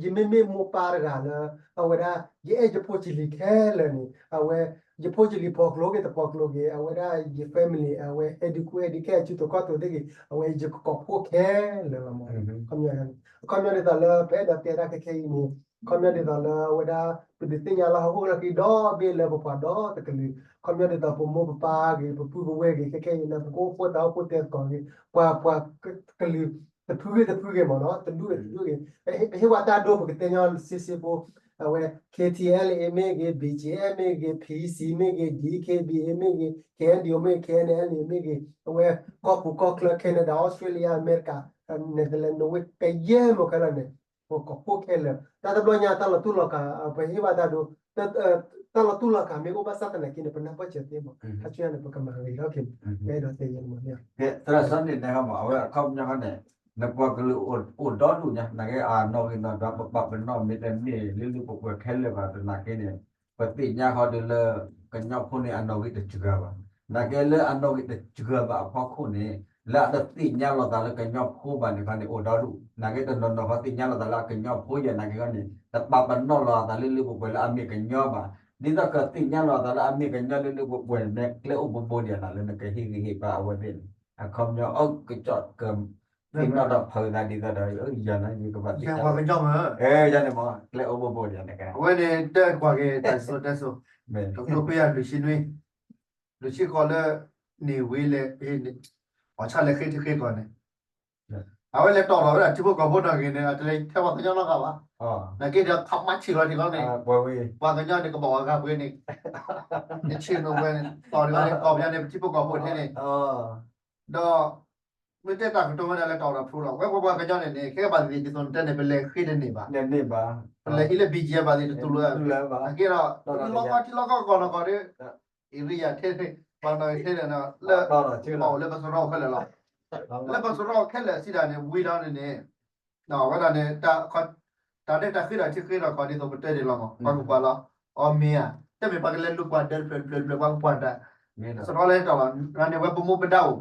ယမ့မ့ၢ်မိၢ်ပၢ်တဂၤလၢ အဝဲဒၣ် ယအဲၣ်ယဖိယလံၤခဲလၢာ်န့ၣ် အဝဲ ယဖိယလံၤပှၤကျိၤဂ့ၤတပှၤကျိၤဂ့ၤ အဝဲဒၣ်ယ family အဝဲဟဲဒုးကူအဲၣ်ဒုးကဲအစုတိၤခီၣ်တိၤသ့ၣ်ဂ့ၤ အဝဲယကကိးဖှိၣ်ခဲလၢာ်လီၤမး. အခီပညီ အခီပညီဒ်သိးလၢပအဲၣ်ဒိးတဲဒၣ်ခဲခဲအံၤန့ၣ် အခီပညီဒ်သိးလၢအဝဲဒၣ် ပဒုးသ့ၣ်ညါလၢဟီၣ်ခိၣ်ချၢက့ၤဒီဘ့ၣ်လၢပပှၤဒီတကလုာ် အခီပညီဒ်သိးပမိၢ်ပပၢ်ဂ့ၤ ပပုၢ်ပဝဲၢ်ဂ့ၤ ခဲခဲအံၤလၢပကအိၣ်ဖှိၣ်သးအိၣ်ဖှိၣ်တဲသကိးဂ့ၤ ပှၤပှၤကလုာ် တဖုဂ့ၤတဖုဂ့ၤမ့ၢ်နီၤ တဒူၣ်ဂ့ၤတဒူၣ်ဂ့ၤ ပဟ့ၣ်ဝဲတၢ်ဒိ ပကတဲညီစ့စ့ဖိ အဝဲ K T L A မ့ၢ်ဂ့ၤ B G F မ့ၢ်ဂ့ၤ P C မ့ၢ်ဂ့ၤ D K B A မ့ၢ်ဂ့ၤ K N D O မ့ၢ်ဂ့ၤ K N L A မ့ၢ်ဂ့ၤ အဝဲကီၢ်ပူၤကီၢ်ချၢ Canada Australia America Netherlands Norway ကယဲၢ်မ့ၢ်ခဲလၢာ်န့ၣ် ပကကိးဖှိၣ်ခဲလၢာ် တၢ်တဘျီညါတၢ်လီၤတူၢ်လီၤကာ် ပဟ့ၣ်ဘၣ်တၢ်ဒိ တၢ်လီၤတူၢ်လီၤကာ်မ့ၢ်အိၣ်ဘၣ်ဆၣ်သနာ်က့န့ၣ် ပနၢ်ပၢၢ်စၢၤသ့မး ဟးဆူညါန့ၣ် ပကမၤဂ့ၤထီၣ်က့ၤ ကဲဒီးတဲယဲၢ်မး သရၣ်စၢ်န့ၣ် နဟဲမး အဝဲအခီပညီန့ၣ် နပှၤကလုာ်အိၣ်ဒီဒူၣ်ညါ နာ်က့အနီၣ်ဂံၢ်နီၣ်ဒွး ပပာ်ပနီၣ်မ့ၢ်တမ့ၢ်လၢလၢပှဲၤပှဲၤခဲလၢာ်ဘၣ်သနာ်က့န့ၣ် ပသ့ၣ်ညါဃီဒီးလၢ ကညီဖိန့ၣ် အနီၣ်ဂံၢ်တစှၤဘၣ်. နာ်က့လၢအနီၣ်ဂံၢ်တစှၤဘၣ်အဖီခိၣ်န့ၣ် လၢအတသ့ၣ်ညါလီၤသးလၢကညီဖိဘၣ်န့ၣ်ခီန့ၣ် အိၣ်ဒီဒူၣ်. နာ်က့တနီၤနီၤဃီသ့ၣ်ညါလီၤသးလၢအကညီဖိယဲၢ်နာ်က့ခီန့ၣ် တပာ်ပနီၣ်လီၤအသးလၢလၢပှဲၤပှဲၤလၢအမ့ၢ်ကညီဘၣ်. ဒ်သိးကသ့ၣ်ညါလီၤအသးလၢအမ့ၢ်ကညီလၢလၢပှဲၤပှဲၤန့ၣ် ကျဲအိၣ်ဘိဘိဒံးနၤလၢနကဟ့ၣ်ဂံၢ်ဟ့ၣ်ဘါအဝဲသ့ၣ်န့ၣ် အခီပညီအိၣ်ကစီၣ်က သ့ၣ်နီၣ်ဒီးဖုးသးဒ်သိးဒီး ယၤန့ၣ် ယကဘၣ်သ့ၣ်ညါ ယၤန့ၣ်မ့ၢ် ကျဲအိၣ်ဘိဘိဒံးနကဲ အဝဲန့ၣ် တၢ်ကွၢ်က့ၤတၢ်စိတၢ်စိ တကျိၣ်ဖဲယၤလွံၢ်ဆံနွံ လွံၢ်ဆံဃိးလၢ န့ၢ်ဝံၤလဲၣ် အီၣ်ဆၣ်လဲၤဃ့ထံဃ့ကီၢ်န့ၣ် အဝဲလဲၤတီၢ်လီၤဝဲဒၣ်ထံဖိကီၢ်ဖိနီၢ်ဂ့ၤန့ၣ် အတလဲၤထဲပှၤကညီနီတဂၤဘၣ်. နာ်က့ဒီးခးမးဆံးလီၤထံလီၤန့ၣ် ပှၤကညီန့ၣ်ကဘၣ်ဝဲဂၤပှဲၤန့ၣ် နဆ့ၣ်နီၤဝဲန့ၣ် တီၢ်န့ၣ်ဝဲန့ၣ် ကီၢ်ပယီၤန့ၣ် ပထံဖိကီၢ်ဖိထဲန့ၣ် ဒီး မ့ၢ်တဲတၢ်ကတိၤဝဲဒၣ်လၢတၢ်အိၣ်ဒီးဖျိလီၤ ဝဲပပှၤကညီန့ၣ်န့ၣ် ခဲကဘၣ်သ့ၣ်သ့ၣ်ဒ်သိးနတဲန့ၣ် ပလဲၤဃ့တန့ၢ်ဘၣ် ပလဲၤဟံးလၢ ဘံၣ်ကၠံၣ် ဘၣ်သ့ၣ်တတူၢ်လၢ နာ်က့ဒီး လီၢ်ကီၢ်ထံလီၢ်ကီၢ်ကီၢ်နီၢ်ကီၢ်ဒီး အ့ရံယါထဲန့ၣ် ပှၤနီၢ်ဂ့ၤထဲန့ၣ် လၢ ပအိၣ်လၢပစရီခဲလၢာ်လီၤ လၢပစရီခဲလၢာ်စံးဒၣ်န့ၣ် ဝံၤလီၤန့ၣ်န့ၣ် ဝဲဒၣ်န့ၣ် တၢ်န့ၣ်တၢ်ဃ့ဒီးထံဃ့ဒီးကီၢ်ဒ်သိးပတဲန့ၣ်လီၤမး ပှၤကကွၢ်လီၤ အီမ့ၢ်ဧါ တမ့ၢ်ပှၤကလဲၤလူၤကွၢ်ဒၢတဖျၢၣ်တဖျၢၣ်တဖျၢၣ် ပှၤကကွၢ်တၢ် စရီလဲၤတီၢ်လီၤ န့ၣ်ဝဲပမူပဒါအိၣ်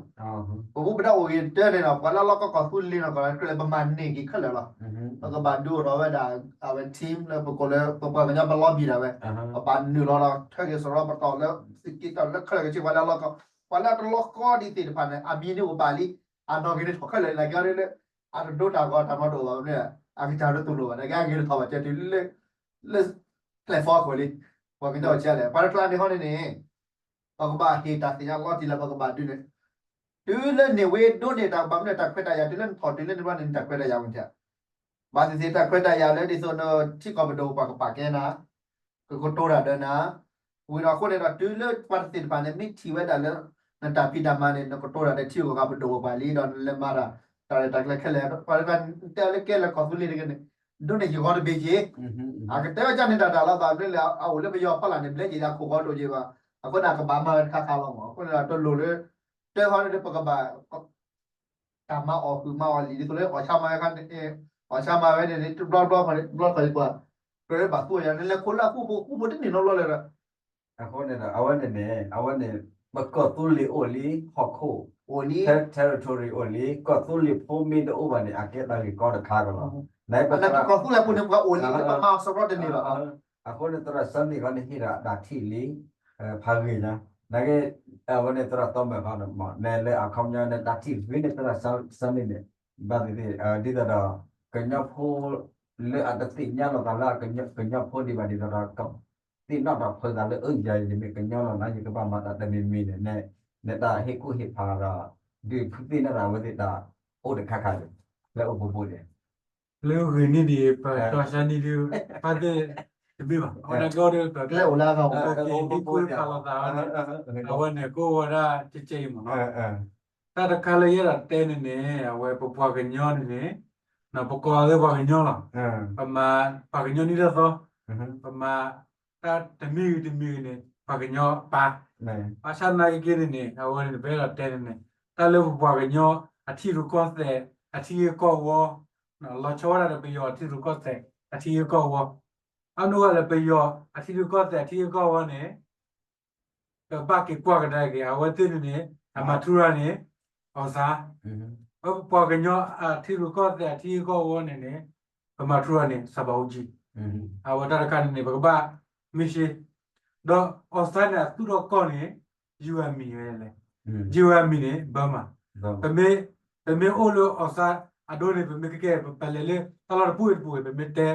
ပမူပဒါအိၣ်ဂ့ၤတၢ်န့ၣ်ဒီး ပှၤလၢလီၢ်ကီၢ်ကီၢ်သူလ့ၤနီၢ်ကီၢ်လၢကြၢးလၢပမၤန့ၢ်က့ၤခဲလၢာ်လီၤ ပကဘၣ်ဒုးအိၣ်ထီၣ်ဝဲဒၣ် အဝဲ team လၢပကိးလၢ ပပှၤကညီပလီဘံၣ်ဒၣ်ဝဲ ပဘၣ်နုာ်လီၤဒီး ထၢက့ၤစရီပတီၢ်လၢ စက့တၢ်လၢခဲလၢာ်ကဆ့ပှၤလၢလီၢ်ကီၢ် ပှၤလၢအတလီၤဃီဒံးသ့ၣ်တဖၣ်န့ၣ် အမံၤန့ၣ်အိၣ်ဘၣ်လံ, အနီၢ်က့ၤန့ၣ်ထီၣ်ခဲလၢာ်လၢကီဒ်လၢ အတဒိတၢ်ဂီၤတၢ်မၤတအိၣ်ဘၣ်န့ၣ် အကစၢ်ဒၣ်တူၢ်လိာ်ဘၣ် နကဲအဂ့ၤတထီၣ်ဘၣ်ကဲတုၤလၢ လၢ platform အဃိလံ, ပှၤကညီအိၣ်ကလဲၣ် ပှၤတကျါန့ၣ်ဟီန့ၣ်န့ၣ် ပကဘၣ်ဟ့ၣ်တၢ်သ့ၣ်ညါလီၤတံၢ်လၢပကဘၣ်ဒုးန့ၣ် တုၤလၢန့ၣ်ဝဲဒိးန့ၢ်တၢ်ဘၣ်မနုၤတၢ်ခွဲးတၢ်ယာ် တုၤလၢနထီၣ်တုၤလၢနဘျီန့ၣ် နတၢ်ခွဲးတၢ်ယာ်ဝဲန့ၣ် ဘၣ်သ့ၣ်သ့ၣ်တၢ်ခွဲးတၢ်ယာ်လၢဒ်သိးနထံကီၢ်ပဒိၣ်ပှၤကပာ်ကဲနၤ ကကတိၤတၢ်ဒီးနၤ, ဝံၤဒီးအဃိန့ၣ်ဒီး တုၤလၢပှၤတသ့ၣ်တဖၣ်န့ၣ် မ့ၢ်ထံၣ်ဝဲဒၣ်လၢ နတၢ်ဖံးတၢ်မၤန့ၣ် နကတိၤတၢ်ဒီးထံဂုၤကီၢ်ဂၤပဒိၣ်ပှၤလံဒီး နလဲၤမၤတၢ် တၢ်ရဲၣ်တၢ်ကျဲၤခဲလၢာ် ပှၤတဂၤတဲလၢကဲလၢကီၢ်သူလ့ၤတဂ့ၤန့ၣ် ဒိးန့ၢ်ယဂီၢ်တဘ့ၣ်က့ၤ, အကတဲဝဲကန့ၣ်တၢ်တၢ်လီၤဘၣ်မနုၤလဲၣ် အအိၣ်လၢပယီၤဖီလာ်န့ၣ် ဘျဲက့ၤလၢအခိၣ်ဃီဒိၣ်က့ၤဘၣ်, အဃိန့ၣ် အကဘၣ်မၤဝဲတခါခါလီၤမး အဃိန့ၣ်ဒီးတလိၣ်လၢ တဲဟီန့ၣ်ဒီးပကဘၣ် တၢ်မၤအီၣ်ဃုာ်မၤအီၣ်လံာ် ဒ်သိးလၢအီၣ်ဆါမၤဝဲခါန့ၣ် အီၣ်ဆါမၤဝဲန့ၣ် တဘျီဘျီတဘျီတခီၣ်အံၤပှၤ ကြၢးဘၣ်သူအီၤယၤန့ၣ် လဲၤခိးလၢအဃူဖိဃူဖိတန့ၢ်နီတဘျီလၢၤဒီး အဃိန့ၣ်ဒီး အဝဲန့ၣ်န့ၣ် အဝဲန့ၣ် ပကီၢ်သူလ့ၤအိၣ်လံ ဟီၣ်ခိၣ် အိၣ်လံ territory အိၣ်လံ ကီၢ်သူလ့ၤဖိမ့ၢ်တအိၣ်ဘၣ်န့ၣ် အကဲတၢ်ဂ့ၢ်ကီတခါကလီၤ. နကီၢ်သူလ့ၤဖိန့ၣ် ပှၤအိၣ်လံ ပမၤအီၤစရီတန့ၢ်ဘၣ် အဃိန့ၣ် သရၣ်စၢနံၣ်ခီန့ၣ် ဟ့ၣ်ဒီးတၢ်ထံၣ်လံ ဖးဂ့ၤညါ နကဲ အဝဲန့ၣ်သရၣ်သီမဲာ်ခီန့ၣ် မ့ၢ်နဲလၢအခီပညီန့ၣ် တၢ်ထံၣ်ဂ့ၤန့ၣ် သရၣ်စၢနံၣ်န့ၣ် ဘၣ်သ့ၣ်သ့ၣ် ဒ်သိးဒီး ကညီဖိ လၢအတသ့ၣ်ညါလိာ်သးလၢကညီဖိဒံးဘၣ်ဒ်သိးဒီး သ့ၣ်နီၣ်ထီၣ်ဖုးသးလၢ အၢ ယၤယမ့ၢ်ကညီလီၤနၤ ယကဘၣ်မၤတၢ်တမံၤမံၤန့ၣ် နတၢ်ဟ့ၣ်ကူၣ်ဟ့ၣ်ဖးဒီး ဒုးဖုးသ့ၣ်နီၣ်ထီၣ်အဝဲသ့ၣ်တၢ်အိၣ်တခါခါန့ၣ် လၢအိၣ်ဘူးဘူးန့ၣ် လၢဂ့ၤန့ၢ်ဒံး ပတီၢ်ဆါန့ၢ်ဒံး ဖးသ့ၣ်တဘ့ၣ်ဘၣ် အဝဲန့ၣ်ကီဒ် ပကျဲအိၣ်လၢအဂၤ ပက့ၤဒံးကူၣ်ဖးလိာ်သးန့ၣ် အဝဲန့ၣ် ကအိၣ်ဝဲဒၣ်ကဲကဲအံၤမ့ၢ်နီၤ တၢ်တခါလၢယအဲၣ်ဒိးတဲန့ၣ်န့ၣ် အဝဲပပှၤကညီန့ၣ်န့ၣ် ပကိးလၢပှၤကညီလီၤ ပမၤ ပှၤကညီနံၣ်ထီၣ်သီ ပမၤ တၢ်တမံၤဂ့ၤတမံၤဂ့ၤန့ၣ် ပှၤကညီပၢ် ဘၣ်ဆၣ်နာ်က့က့န့ၣ်န့ၣ် အဝဲန့ၣ် ပအဲၣ်ဒိးတဲန့ၣ်န့ၣ် တၢ်လၢပပှၤကညီအထံရူၢ်ကီၢ်သဲး အထံဂ့ၢ်ကီၢ်ဝီ လီၤဆီဝဲဒၣ်ဒီးပယီၤအထံရူၢ်ကီၢ်သဲး အထံဂ့ၢ်ကီၢ်ဝီ အနီၢ်ဝဲလၢပယီၤအထံရူၢ်ကီၢ်သဲး အထံဂ့ၢ်ကီၢ်ဝီန့ၣ် ကဘၣ်က့ၤကွၢ်ကဒါက့ၤ အဝဲသ့ၣ်န့ၣ်န့ၣ် အမၤထူရၤန့ၣ် အီၣ်စၢ် ပပှၤကညီအထံရူၢ်ကီၢ်သဲးအထံဂ့ၢ်ကီၢ်ဝီန့ၣ်န့ၣ် ပမၤထူရၤန့ၣ် စီၤဘးအူကၠံ အဝဲတၢ်တခါန့ၣ်န့ၣ် ပကဘၣ်မ့ၢ်ရှဲ ဒီးအီၣ်စၢ်န့ၣ် အသူၣ်ထီၣ်ကီၢ်န့ၣ် ယုၢ်ဝဲအမံၤဝဲလဲၣ် ယုၢ်ဝဲအမံၤန့ၣ် ဘၢမး ပမ့ၢ် ပမ့ၢ်အိၣ်လၢအီၣ်စၢ်အဒိန့ၣ် ပမ့ၢ်ကကဲ ပလဲၤလၢတၢ်လီၢ်တပူၤအံၤတပူၤအံၤ ပမ့ၢ်တဲ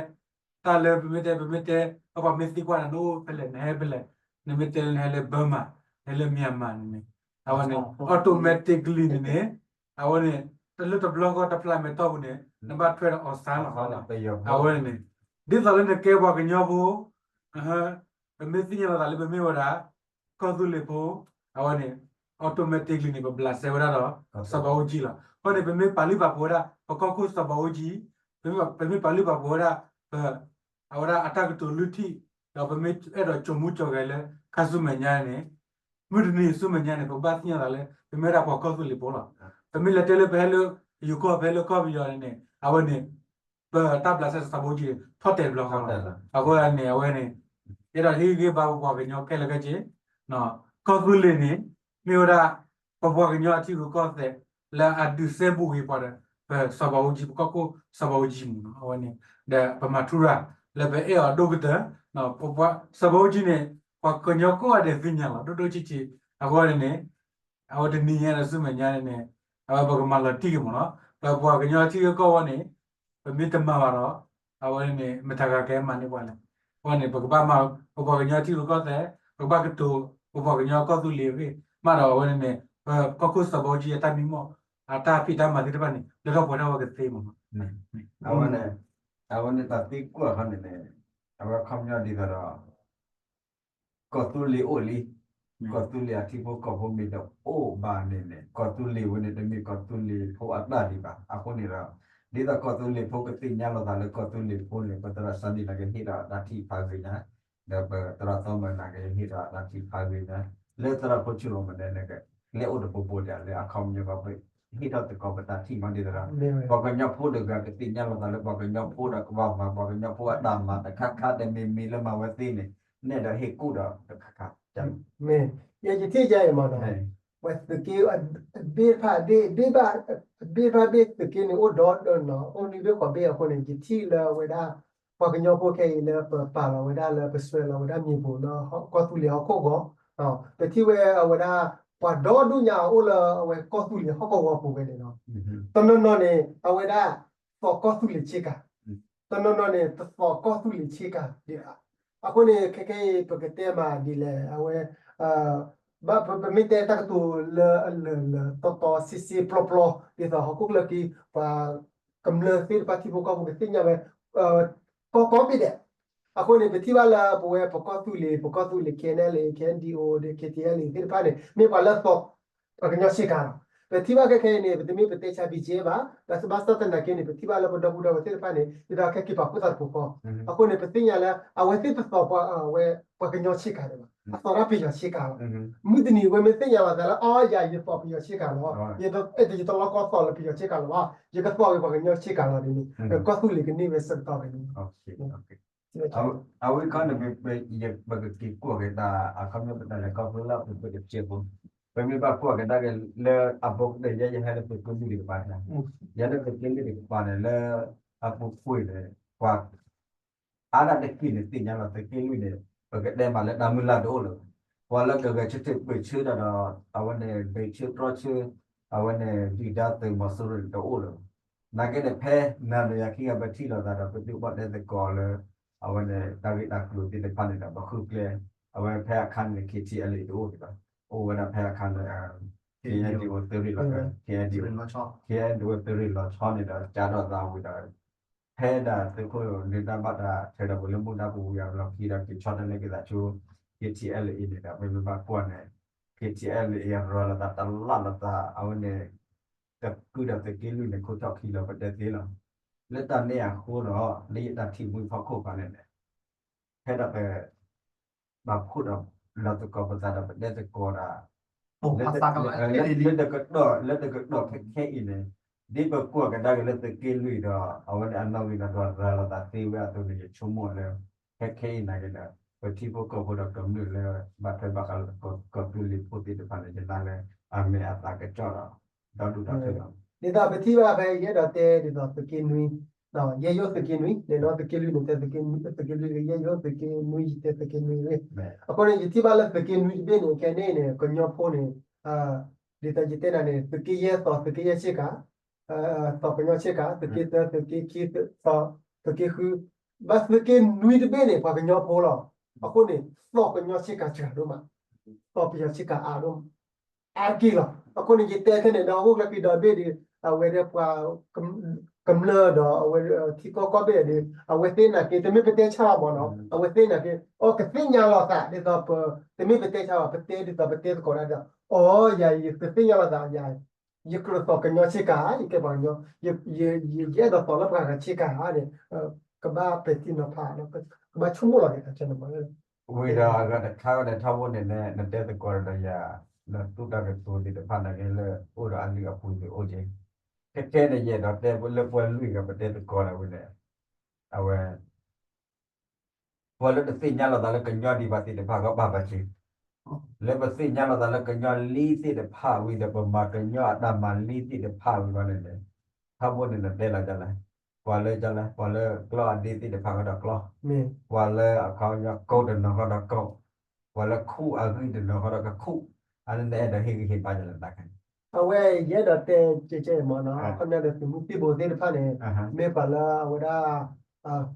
တၢ်လၢပမ့ၢ်တဲ ပမ့ၢ်တဲ ပှၤမ့ၢ်သံကွၢ်နၤ နအိၣ်ဖဲလဲၣ် နဟဲဖဲလဲၣ် နမ့ၢ်တဲလၢနဟဲလၢဘၢမး နဟဲလၢမံၣ်အမၢ်န့ၣ်န့ၣ် အဝဲန့ၣ် automatically န့ၣ်န့ၣ် အဝဲန့ၣ် တလၢတဘျီဃီ တဖျးမဲာ်တီၢ်ပူၤန့ၣ် နဘၣ်ထွဲဒီးအီၣ်စၢ်လီၤ အဝဲန့ၣ်န့ၣ် ဒ်သိးလၢနကဲပှၤကညီဖိ ပမ့ၢ်သ့ၣ်ညါလီၤသးလၢပမ့ၢ်ဝဲဒၣ် ကီၢ်သူလ့ၤဖိ အဝဲန့ၣ် automatically န့ၣ် ပဘျးစဲဝဲဒၣ်ဒီး စီၤဘးအူကၠံလီၤ. အဃိန့ၣ် ပမ့ၢ်ပာ်လုၢ်ပာ်ပှ့ၤဝဲဒၣ် ပကီၢ်ခိၣ်စီၤဘးအူကၠံ, ပမ့ၢ်ပာ်လုၢ်ပာ်ပှ့ၤဝဲဒၣ် ပ အဝဲဒၣ်အတၢ်ကတိၤလွံၢ်ထံၣ်, ဒီးပမ့ၢ်အဲၣ်ဒိးကၠိမူကၠီဂဲၤလၢ ခါဆူမဲာ်ညါန့ၣ် မုၢ်တနံၤဆူမဲာ်ညါန့ၣ် ပဘၣ်သ့ၣ်ညါသးလၢ ပမ့ၢ်ဝဲဒၣ်ပှၤကီၢ်သူလ့ၤဖိလီၤ. ပမ့ၢ်လဲၤတဲလၢပဟဲလၢ ယိၤကီၢ် ပဟဲလၢကီၢ်ပယီၤန့ၣ် အဝဲန့ၣ် ပတၢ်ဘျးစဲစီၤဘးအူကၠံ ထီၣ်တဲာ်တဘျီဃီလီၤ. အဃိန့ၣ် အဝဲန့ၣ် ယအဲၣ်ဒိးဟ့ၣ်ဂံၢ်ဘါပပှၤကညီခဲလၢာ်ခဲဆ့, ကီၢ်သူလ့ၤန့ၣ် မ့ၢ်ဝဲဒၣ် ပပှၤကညီအထံရူၢ်ကီၢ်သဲး လၢအဒုးစဲဘူးက့ၤပှၤဒီး ပစီၤဘးအူကၠံ ပကီၢ်ခိၣ်စီၤဘးအူကၠံမ့ၢ်နီၤ အဝဲန့ၣ် ဒီးပမၤထူရၤ လၢပအဲၣ်အီၤဒိၣ်ကတၢၢ်, စီၤဘးအူကၠံန့ၣ် ပှၤကညီကိးဂၤဒဲးသ့ၣ်ညါလီၤ ဒိၣ်ဒိၣ်ဆံးဆံး, အဃိန့ၣ်န့ၣ် အဝဲတနံၤညါဒီးဆူမဲာ်ညါန့ၣ်န့ၣ် အဝဲပကမၤလီၤတံၢ်က့ၤမ့ၢ်နီၤ, ပပှၤကညီအထံရူၢ်ကီၢ်ဝီန့ၣ် ပမ့ၢ်တမၤဘၣ်ဒီး အဝဲန့ၣ် မတၤဂၤကမၤန့ၢ်ပှၤလဲၣ်. အဃိန့ၣ် ပကဘၣ်မၤ ပပှၤကညီထံရူၢ်ကီၢ်သဲး, ပကဘၣ်ကတိၤ ပပှၤကညီကီၢ်သူလ့ၤအဂ့ၢ်, မ့ၢ်ဒီးအဝဲန့ၣ်န့ၣ် ပကီၢ်ခိၣ်စီၤဘးအူကၠံအတၢ်မံမီၢ် အတၢ်ဖံးတၢ်မၤသ့ၣ်တဖၣ်န့ၣ် လၢထီၣ်ပှဲၤထီၣ်ဝဲကသ့မ့ၢ်နီၤ. အဝဲန့ၣ် အဝဲန့ၣ်တၢ်သံကွၢ်ခီန့ၣ်န့ၣ် အဝဲခီပညီဒ်သိးဒီး ကီၢ်သူလ့ၤအိၣ်လံ, ကီၢ်သူလ့ၤအထံဖိကီၢ်ဖိမ့ၢ်တအိၣ်ဘၣ်န့ၣ်န့ၣ် ကီၢ်သူလ့ၤဝဲန့ၣ် တမ့ၢ်ကီၢ်သူလ့ၤဖိအတၢ်ဒံးဘၣ်. အဃိန့ၣ်ဒီး ဒ်သိးကီၢ်သူလ့ၤဖိကသ့ၣ်ညါလိာ်သးလၢကီၢ်သူလ့ၤဖိန့ၣ် ပသရၣ်စၢနံၣ်န့ၣ်ကဟ့ၣ်ဒီးတၢ်ထံၣ်ဖးဂ့ၤညါ, ဒီးပသရၣ်သီမၢၣ်န့ၣ်ကဟ့ၣ်ဒီးတၢ်ထံၣ်ဖးဂ့ၤညါ, လၢသရၣ်ဖိဆူၣ်လီၤမၢၣ်န့ၣ် ကလဲၤအိၣ်တပူၤပူၤဒံးလၢအခီပညီကီၢ်ဖိ ဟ့ၣ်ထီၣ်သကိးပတၢ်ထံၣ်မးဒ်သိးဒီး ပှၤကညီဖိတဂၤကသ့ၣ်ညါလိာ်သးလၢပှၤကညီဖိဒီးကဘၣ်မၤ ပှၤကညီဖိအတၢ်မၤတခါခါတမံၤမံၤလၢမၤဝဲသ့န့ၣ် နဲၣ်ဒီးဟ့ၣ်ကူၣ်ဒီးတခါခါ မ့ၢ် ယဲယထံၣ်ယဲအံၤမးနီၤ, ပှၤသုးက့ အဘ့ၣ်တဖၣ်ဘ့ၣ် ဘ့ၣ်ဘၣ် အဘ့ၣ်တဖၣ်ဘ့ၣ်သုးက့န့ၣ် အိၣ်ဒီးဒီးနီၤ အိၣ်နွံဘ့ၣ်ဃိးဘ့ၣ်အဃိန့ၣ် ယထံၣ်လၢအဝဲဒၣ် ပှၤကညီဖိခဲအံၤလၢပပာ်လီၤဝဲဒၣ်လၢပစွဲလီၤဝဲဒၣ်မံၤပူၤလၢကီၢ်သူလ့ၤဟီၣ်ခိၣ်ဂီၢ်, ပထံၣ်ဝဲအဝဲဒၣ် ပှၤဒီဒူၣ်ညါအအိၣ်လၢအဝဲကီၢ်သူလ့ၤဟီၣ်ကဝီၤပူၤဝဲန့ၣ်လီၤ. တနီၤနီၤန့ၣ် အဝဲဒၣ် သီၣ်ကီၢ်သူလ့ၤဆ့ကၤ, တနီၤနီၤန့ၣ် တသီၣ်ကီၢ်သူလ့ၤဆ့ကၤဒံးဘၣ်. အဃိန့ၣ် ခဲခဲအံၤ ပကတဲမးဒ်လဲၣ် အဝဲ ဘၣ်ပမ့ၢ်တဲတၢ်ကတိၤလၢအလၢာ်လၢာ်တီတီဆ့ဆ့ပျီပျီ ဒ်သိးဟီၣ်ခိၣ်ချၢက့ၤ ပှၤကမျၢၢ်သ့ၣ်တဖၣ်ထံဖိကီၢ်ဖိကသ့ၣ်ညါဝဲ ကီကီဘ့ၣ်ဒဲး. အဃိန့ၣ် ပထံၣ်ဘၣ်လၢပဝဲပကီၢ်သူလ့ၤ ပကီၢ်သူလ့ၤ ခဲအံၤန့ၣ် ခဲအံၤ ဒီး ခဲအံၤ သ့ၣ်တဖၣ်န့ၣ် မ့ၢ်ပှၤလၢသီၣ် ပှၤကညီဆ့ကၤလီၤ. ပထံၣ်ဘၣ်ခဲခဲအံၤန့ၣ် ပတမ့ၢ်ပတဲဆါဘံၣ်ကဲဘၣ်, ဘၣ်ဆၣ်သနာ်က့န့ၣ် ပထံၣ်ဘၣ်လၢပဒီပုၢ်ဒီဝဲၢ်သ့ၣ်တဖၣ်န့ၣ် ဒ်သိးခဲက့ၤပာ်ဖှိၣ်သးတပူၤဃီ, အဃိန့ၣ် ပသ့ၣ်ညါလၢ အဝဲသ့ၣ်တသီၣ်ပှၤ အဝဲ ပှၤကညီဆ့ကၤဒံးဘၣ်, အသီၣ်ဒၣ်ပယီၤဆ့ကၤလီၤ. မုၢ်တနံၤဝဲမ့ၢ်သ့ၣ်ညါလီၤသးလၢ အီ ယၤယသီၣ်ပယီၤဆ့ကၤလီၤ, ယတလီၢ်ကီသီၣ်လၢပယီၤဆ့ကၤလီၤဘၣ်, ယကသီၣ်ဝဲပှၤကညီဆ့ကၤလီၤဒ်န့ၣ် ကီၢ်သူလ့ၤကန့ၢ်ဝဲဆၢကတီၢ်န့ၣ် အဝဲခီန့ၣ် ပကက့ၤကွၢ်က့ၤတၢ် အခီပညီပတၢ်လဲၤခီဖျိလၢအပူၤကွံာ်တစဲးဖိ, ပမ့ၢ်ဘၣ်ကွၢ်ကဒါက့ၤလၢအဘူးကတၢၢ် ယဲယဟဲလၢသုးက့လွံၢ်တကပၤန့ၣ်, ယဲလၢသုးက့လွံၢ်တကပၤန့ၣ် လၢအပူၤကွံာ်န့ၣ် ပှၤ အါဒၣ်တက့ၢ်န့ၣ် သ့ၣ်ညါလီၤသုးက့လွံၢ်န့ၣ် ပကတဲမးလၢတၢ်မုၢ်လၢ်တအိၣ်လၢၤဘၣ်, ပှၤလၢကဂဲၤဆၢထၢၣ်ပှ့ၤဆၢဒီး အဝဲန့ၣ် ဘဲးဆၢတြီဆၢ အဝဲန့ၣ် ဒုၣ်ဒါသုးမီၤစိရိၤန့ၣ်တအိၣ်လၢၤဘၣ်. နာ်က့န့ၣ် ဖဲနၤဒီးယၤခံဂၤပထံၣ်လိာ်သးဒီး ပသုးဘီၣ်တဲသကိးလၢ အဝဲန့ၣ် တၢ်ဂ့ၢ်တၢ်ကျိၤသ့ၣ်တဖၣ်န့ၣ်ဒီး ပဃုကျဲ အဝဲဖဲအခါန့ၣ် ခံထံအဲလ့ၣ်တအိၣ်ဒံးဘၣ်, အိၣ်ဝဲဒၣ်ဖဲအခါန့ၣ် ခံဒုသုးရ့ၣ်လီၤ, ခံဒုသုးရ့ၣ်လီၤဆီန့ၣ်ဒီး ကၢ်ထီၣ်သးဝံၤဒီး ဖဲဒၣ်သုးခိၣ်နၢၤဒါဘၣ်တၢ် ထဲဒီးပလၢမူဒါပူၤဝံၤအလီၢ်ခံဒီး က့ၤဆီတလဲက့ၤသးဆူ ခံထံအဲလ့ၣ်အံၤန့ၣ်ဒီး မ့မ့ၢ်ဘၣ်ကွၢ်န့ၣ် ခံထံအဲလ့ၣ်အံၤ ရၤလီၤသးတလၢ်လီၤသး အဝဲန့ၣ် တကုဒီးသုးက့လွံၢ်န့ၣ် ခိၣ်ထီၣ်ခံလီၤပတဲသ့လီၤ. လၢတၢ်န့ၣ်အဃိဒီး လၢယတၢ်ထံၣ်မှံဟီၣ်ခိၣ်ခီန့ၣ်န့ၣ် ဖဲဒၣ်ပ ဘၣ်ဖှိၣ်ဒီးလီၤသကိးပသးဒီးပတဲသကိးဒီး လၢတကတီၢ် လၢတကတီၢ်ခဲခဲအံၤန့ၣ် ဒ်ပကွၢ်ကဒါက့ၤလၢသုးက့လွံၢ်ဒီး အဝဲန့ၣ်အနီၣ်ဂံၢ်နီၣ်ဒွးရၤလီၤသးသ့ဝဲအသိးန့ၣ် ယဆိကမိၣ်လၢ ခဲခဲအံၤနာ်က့ဒီး ပထံဖိကီၢ်ဖိဒီးကမျၢၢ်လၢ ဘၣ်ထွဲဘၣ်ဃးလၢကီၢ်သူလ့ၤဖိသ့ၣ်တဖၣ်န့ၣ် ယနာ်လၢအမဲာ်အသးကစီၣ်ဒီး ဒီဒူၣ်ဒီထၢလီၤ. ဒ်သိးပထံၣ်ဘၣ်ဖဲယအဲၣ်ဒိးတဲဒ်သိးသုးက့နွံ ယဲယိၣ်သုးက့နွံန့ၣ်နီၤ သုးက့လွံၢ်န့ၣ် တဲသုးက့နွံ သုးက့လွံၢ် ယဲယိၣ်သုးက့နွံ ယတဲသုးက့နွံဝဲ, အဃိန့ၣ် ယထံၣ်ဘၣ်လၢသုးက့နွံတဘ့ၣ်န့ၣ် ခဲန့ၣ်န့ၣ် ကညီဖိန့ၣ် ဒ်သိးယတဲနၤန့ၣ် သုးက့ယဲၢ်သီၣ် သုးက့ယဲၢ်ဆ့ကၤ သီၣ်ကညီဆ့ကၤ သုးက့သၢ သုးက့ခံ သီၣ် သုးက့ဃု ဘၣ်သုးက့နွံတဘ့ၣ်န့ၣ် ပှၤကညီဖိလီၤ. အဃိန့ၣ် သီၣ်ကညီဆ့ကၤစှၤဒိၣ်မး သီၣ်ပယီၤဆ့ကၤအါဒိၣ်မး အါတက့ၢ်လီၤ. အဃိန့ၣ် ယတဲခဲန့ၣ်ဒီး ဟီၣ်ခိၣ်ချၢက့ၤဒီးဘ့ၣ်ဒီး အဝဲဒၣ်ပှၤ ကမျၢၢ်ဒီး အဝဲထံကီၢ်ကီၢ်ဘ့ၣ်ဒီး အဝဲသ့ၣ်နာ်က့ တမ့ၢ်ပတဲဆါဘၣ်မ့ၢ်နီၤ အဝဲသ့ၣ်နာ်က့ အီ ကသ့ၣ်ညါလီၤသး ဒ်သိးပ တမ့ၢ်ပတဲဆါဘၣ် ပတဲဒ်သိးပတဲသကိးတၢ်ဒီး အီ ယၤ ယကသ့ၣ်ညါလီၤသး ယၤ ယကြၢးသီၣ်ကညီဆ့ကၤ ယကဲပှၤကညီ ယအဲၣ်ဒိးသီၣ်လၢပှၤဂၤဆ့ကၤန့ၣ် ကဘၣ်ပဲာ်ထံနီၤဖး ကဘၣ်ဆိကမိၣ်လီၤက့ၤတၢ်ဆၢန့ၣ်မ့ၢ် ဝံၤဒီးအဂၤတခါဝဲန့ၣ် ထီဘိန့ၣ် နတဲသကိးဒီးယၤ လၢသူတၢ်ကတိၤသ့ၣ်တဖၣ်နာ်က့လၢ အိၣ်ဒီးအလုၢ်အပှ့ၤသ့ၣ်အိၣ်က့ၤ ခဲခဲန့ၣ် ယအဲၣ်ဒိးတဲလၢပှၤလွံၢ်ဂၤပတဲသကိးဒီးဝဲန့ၣ် အဝဲ ပှၤလၢတသ့ၣ်ညါလိာ်သးလၢကညီဒံးဘၣ်သ့ၣ်တဖၣ်ကဘၣ်ဘၣ်က့ၤ လၢပသ့ၣ်ညါလိာ်သးလၢကညီလံသ့ၣ်တဖၣ်ဝံၤဒီး ပမၤကညီအတၢ်မၤလံသ့ၣ်တဖၣ်ဝံၤဘၣ်န့ၣ်န့ၣ် ထီဘိန့ၣ်နတဲလီၤဒ်လဲၣ် ပှၤလၢဒ်လဲၣ် ပှၤလၢကျီအဒ့သ့ၣ်တဖၣ်ဃီဒီးကျီ ပှၤလၢအခီပညီကိးတနီၤဃီဒီးကိး ပှၤလၢခူၣ်အဂံၢ်တနီၤဃီဒီးကခူၣ် အန့ၣ်နအဲၣ်ဒိးဟ့ၣ်ဂံၢ်ဟ့ၣ်ဘါဒ်လဲၣ်တၢ်ခဲန့ၣ် အဝဲယအဲၣ်ဒိးတဲကဲကဲအံၤမ့ၢ်နီၤ အခီပညီဒီးသုးမုၢ်သံၣ်ဘိသ့ၣ်တဖၣ်န့ၣ် မ့ၢ်ပှၤလၢအဝဲဒၣ်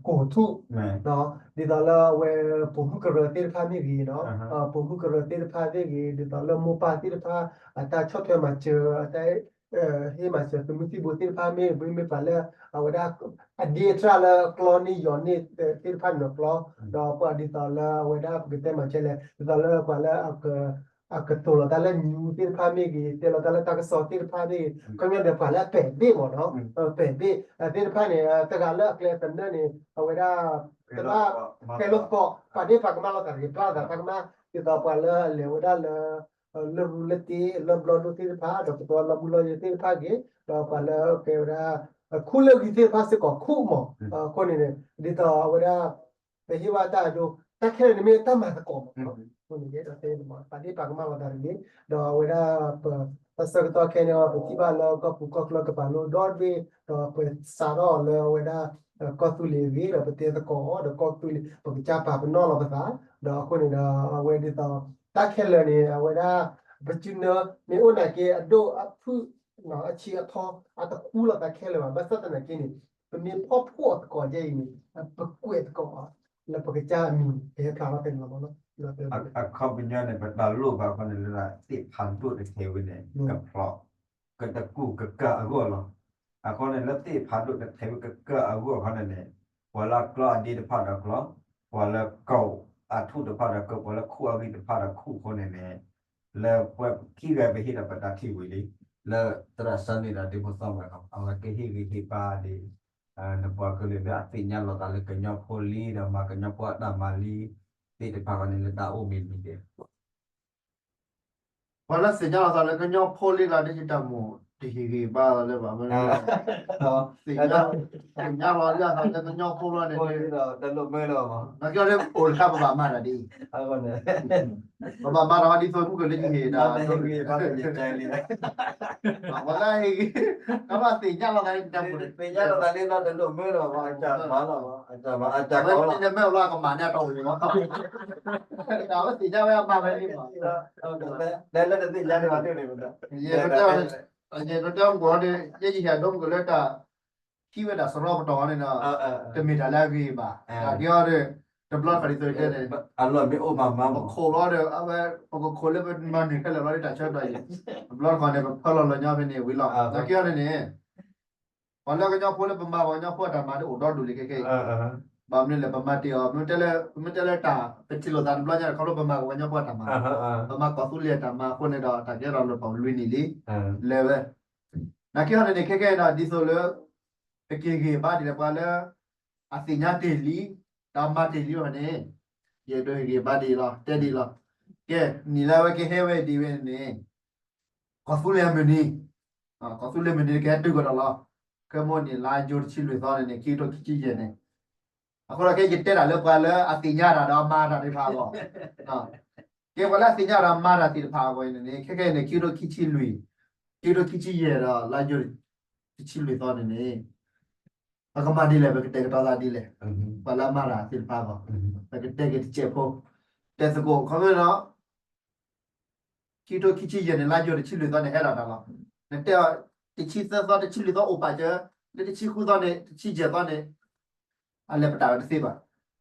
ကိၢ်ထူၣ် ဒ်သိးလၢအဝဲပိာ်မုၣ်ကရၢသ့ၣ်တဖၣ်မ့ၢ်ဂ့ၤနီၤ ပိာ်မုၣ်ကရၢသ့ၣ်တဖၣ်မ့ၢ်ဂ့ၤ ဒ်သိးလၢမိၢ်ပၢ်သ့ၣ်တဖၣ် အတၢ်ဆီၣ်ထွဲမၤစၢၤ အတၢ် ဟ့ၣ်မၤစၢၤသုးမုၢ်သံၣ်ဘိသ့ၣ်တဖၣ်မ့ၢ် မ့မ့ၢ်ပှၤလၢ အဝဲဒၣ် အဒ့အတြၢ်လၢကျီန့ၢ်ယီၤန့ၢ်သ့ၣ်တဖၣ်န့ၣ်ကျီ ဒီးပှၤဒ်သိးလၢအဝဲဒၣ်ပကတဲမၤစၢၤလဲၣ် ဒ်သိးလၢပှၤလၢ အကတိၤလီၤတၢ်လၢညူသ့ၣ်တဖၣ်မ့ၢ်ဂ့ၤ တဲလီၤတၢ်လၢတၢ်ကစီၣ်သ့ၣ်တဖၣ်မ့ၢ်ဂ့ၤ ခီပညီဒီးပှၤလၢအပဲာ်ဘ့ၣ်မ့ၢ်နီၤ ပဲာ်ဘ့ၣ်သ့ၣ်တဖၣ်န့ၣ် တဂၤလၢအကျဲသနၢၣ်န့ၣ် အဝဲဒၣ် တဘၣ် ကဲလိာ်သကိး ပာ်ဒ့ၣ်ပာ်ကမၣ်လိာ်သးတဂ့ၤ ပျၢ်လိာ်သးတၢ်ကမၣ် ဒ်သိးပှၤလၢအလဲၤဝဲဒၣ်လၢ လၢရူလၢတ့ လၢဘျီဒိၣ်သ့ၣ်တဖၣ် ဒီးပသဝီလီၤဘူလီၤယိာ်သ့ၣ်တဖၣ်ဂ့ၤ ဒီးပှၤလၢကဲဝဲဒၣ် ခူၣ်လၢဂံၢ်သ့ၣ်တဖၣ်စ့ၢ်ကီးခူၣ်မး အဃိန့ၣ် ဒ်သိးအဝဲဒၣ် ပဟ့ၣ်ဝဲတၢ်အဒိ တၢ်ခဲလၢာ်န့ၣ်မ့ၢ်တၢ်မၤသကိးမး အဃိန့ၣ် ယအဲၣ်ဒိးတဲ ပာ်ဒ့ၣ်ပာ်ကမၣ်လိာ်သးတဂ့ၤ ဒီးအဝဲဒၣ် ပ တၢ်ဆၢကတီၢ်ခဲအံၤန့ၣ် ပထံၣ်ဘၣ်လၢကီၢ်ပူၤကီၢ်ချၢကပာ်လီၤဒီဘ့ၣ် ဒီးပစးထီၣ်လၢအဝဲဒၣ် ကီၢ်သူလ့ၤအဂ့ၢ် ဒီးပတဲသကိးအီၤ ဒီးကီၢ်သူလ့ၤ ပကစၢ်ပာ်ပနီၣ်လီၤပသး ဒီးအဃိန့ၣ်ဒီး အဝဲဒ်သိး တၢ်ခဲလၢာ်န့ၣ် အဝဲဒၣ် ပစုနၢမ့ၢ်အိၣ်နာ်က့ အဒိၣ်အဖုၣ် အဆံးအထီ အတဃူလိာ်သးခဲလၢာ်ဘၣ်. ဘၣ်ဆၣ်သနာ်က့န့ၣ် ပမ့ၢ်ဖီၣ်ဖှိၣ်အသကိးယဲအံၤန့ၣ် ပကွဲးသကိး လၢပကစၢ်အမံၤ ကဟဲဖျါထီၣ်ဖဲန့ၣ်လီၤ. အခီပညီန့ၣ် ပတၢ်လိၣ်ဘၣ်အဃိန့ၣ် လၢသ့ၣ်ဖးဒိၣ်တထဲဝဲန့ၣ် ကဖျိး ကတကူးကကၢအဂီၢ်လီၤ. အဃိန့ၣ် လၢသ့ၣ်ဖးဒိၣ်တထဲဝဲကကၢအဂီၢ်အဃိန့ၣ်န့ၣ် ပှၤလၢကျီအဒ့တဖၣ်ဒီးကျီ, ပှၤလၢကီၢ်အထူၣ်တဖၣ်ဒီးကီၢ်, ပှၤလၢခူၣ်အဂံၢ်တဖၣ်ဒီးခူၣ်အဃိန့ၣ်န့ၣ် လၢပှၤခံဂၤပဟ့ၣ်ဒီးပတၢ်ထံၣ်ဝံၤလံ, လၢသရၣ်စၢ်န့ၣ်ဒီးဒ့ဖိသီၣ်မၤလီၤ အဝဲကဟ့ၣ်ဂံၢ်ဟ့ၣ်ဘါဒ် နပှၤကလုာ်လၢအသ့ၣ်ညါလီၤသးလၢကညီဖိလံ ဒီးမၤကညီဖိအတၢ်မၤလံ သ့ၣ်တဖၣ်ဃီန့ၣ်လၢတၢ်အိၣ်မံၤမံၤဒဲး ပှၤလၢသ့ၣ်ညါလီၤသးလၢကညီဖိလံဒီး ဒ်ယတၢ်မိၣ်တဟ့ၣ်ဂံၢ်ဘါလီၤလၢၤဘၣ်, သ့ၣ်ညါလီၤသးလၢကညီဖိလီၤန့ၣ် တလိၣ်မၢလၢၤဘၣ်, နာ်က့ဒီး အိၣ်တခါပဘၣ်မၤတၢ်ဒ်အံၤ, ပဘၣ်မၤတၢ်ဒ်သိးမုၢ်ကလၢယဟ့ၣ်ဒီး ပှၤလၢဟ့ၣ်ဂံၢ် ကဘၣ်သ့ၣ်ညါလီၤသးလၢတၢ်မိၣ် သ့ၣ်ညါလီၤသးလၢတလိၣ်မၢလၢၤဘၣ်, အတၢ်မၤလီၤ, အတၢ်မၤ, အတၢ်မၤလီၤကမၤန့ၢ်တၢ်အိၣ်မး, အဝဲသ့ၣ်ညါဝဲအမၤဝဲန့ၣ်မး, လၢတသ့ၣ်ညါန့ၣ်ဘၣ်န့ၣ်, ယတဲမုၢ်ကီၢ်န့ၣ် ယဲယဟဲဒိမုၢ်ကလၢတၢ် ဟံးဝဲဒၣ်စရီပတီၢ်န့ၣ်ဒီး တမ့ၢ်တၢ်လၢအဂ့ၤဘၣ်, နာ်က့အီၤဒီး တဘျီတခီၣ်ဒ်သိးတဲန့ၣ် အလီၢ်မ့ၢ်အိၣ်မးမး ပခိၣ်လီၤဒီး အဝဲ ပကခိၣ်လၢပမၤနၢၤခဲလၢာ်လီၤဒီးတၢ်ဆၢကတီၢ်အံၤ, တဘျီတခီၣ်န့ၣ် ပဖၢလီၤလီၤညီဖဲန့ၣ်ဝံၤလီၤ, နာ်က့အီၤန့ၣ်န့ၣ် ပှၤလၢကညီဖိလၢပမၤပှၤကညီဖိအတၢ်မၤဒ်အိၣ်ဒီဒူၣ်လံခဲခဲအံၤ, ဘၣ်မနုၤလဲၣ် ပမၤတ့ၢ်အီၤ ပမ့ၢ်တဲလၢတၢ် ပထံၣ်လိာ်သးတဘျီညါ ခီဖျိပမၤပှၤကညီဖိအတၢ်မၤ, ပမၤကီၢ်သူလ့ၤအတၢ်မၤအဃိန့ၣ်ဒီး တၢ်ကဲထီၣ်လိာ်ပာ်လွံၢ်နံၣ်လံ, လဲၤဝဲ, နာ်က့အီၤန့ၣ်န့ၣ် ခဲခဲအံၤဒီး ဒ်သိးလၢ ပကဟ့ၣ်ဂံၢ်ဘါဒ်လဲၣ် ပှၤလၢ အသ့ၣ်ညါတ့ၢ်လံ, ဒီးမၤတ့ၢ်လံအီၤန့ၣ်, ယအဲၣ်ဒိးဟ့ၣ်ဂံၢ်ဘါဒ်အံၤလီၤ, တဲဒ်အံၤလီၤ, ကဲ နံၣ်လၢအဝဲကဟဲဝဲဒ်ဝဲန့ၣ်န့ၣ်, ကီၢ်သူလ့ၤအမုၢ်နံၤ, ကီၢ်သူလ့ၤမုၢ်နံၤကဟဲတုၤကဒီးလီၤ, ခဲမိၢ်နံၣ်လါယူၤတဆံလွံၢ်သီန့ၣ်န့ၣ် ခံကထိခံဆံယဲၢ်န့ၣ်, အဃိဒီးကဲ ယတဲတၢ်လၢပှၤလၢအသ့ၣ်ညါတၢ်ဒီးအမၤတၢ်သ့ၣ်တဖၣ်အဂီၢ်, ကဲ ပှၤလၢအသ့ၣ်ညါတၢ်မၤတၢ်သ့ၣ်တဖၣ်အဂီၢ်အံၤန့ၣ်န့ၣ် ခဲခဲအံၤန့ၣ် ခံကထိခံဆံလွံၢ်, ခံကထိခံဆံယဲၢ်ဒီး လါယူၤ တဆံလွံၢ်သီန့ၣ်န့ၣ် ပကမၤဒ်လဲၣ် ပကတဲာ်ကတီၤသးဒ်လဲၣ်, ပှၤလၢအမၤတၢ်သ့ၣ်တဖၣ်အဂီၢ်, ပကတဲက့ၤတစဲးဖိ, တဲသကိး ခီဖျိလၢ ခံကထိခံဆံယဲၢ်န့ၣ် လါယူၤတဆံလွံၢ်သီန့ၣ် ဟဲလီၤတၢ်လီၤ, နတဲအီၤ တဆံသၢသီ တဆံလွံၢ်သီအိၣ်ပာ်စၢၤ, လၢတဆံဃုသီန့ၣ် တဆံယဲၢ်သီန့ၣ် အလဲၤပတာ်ဝဲတသ့ဘၣ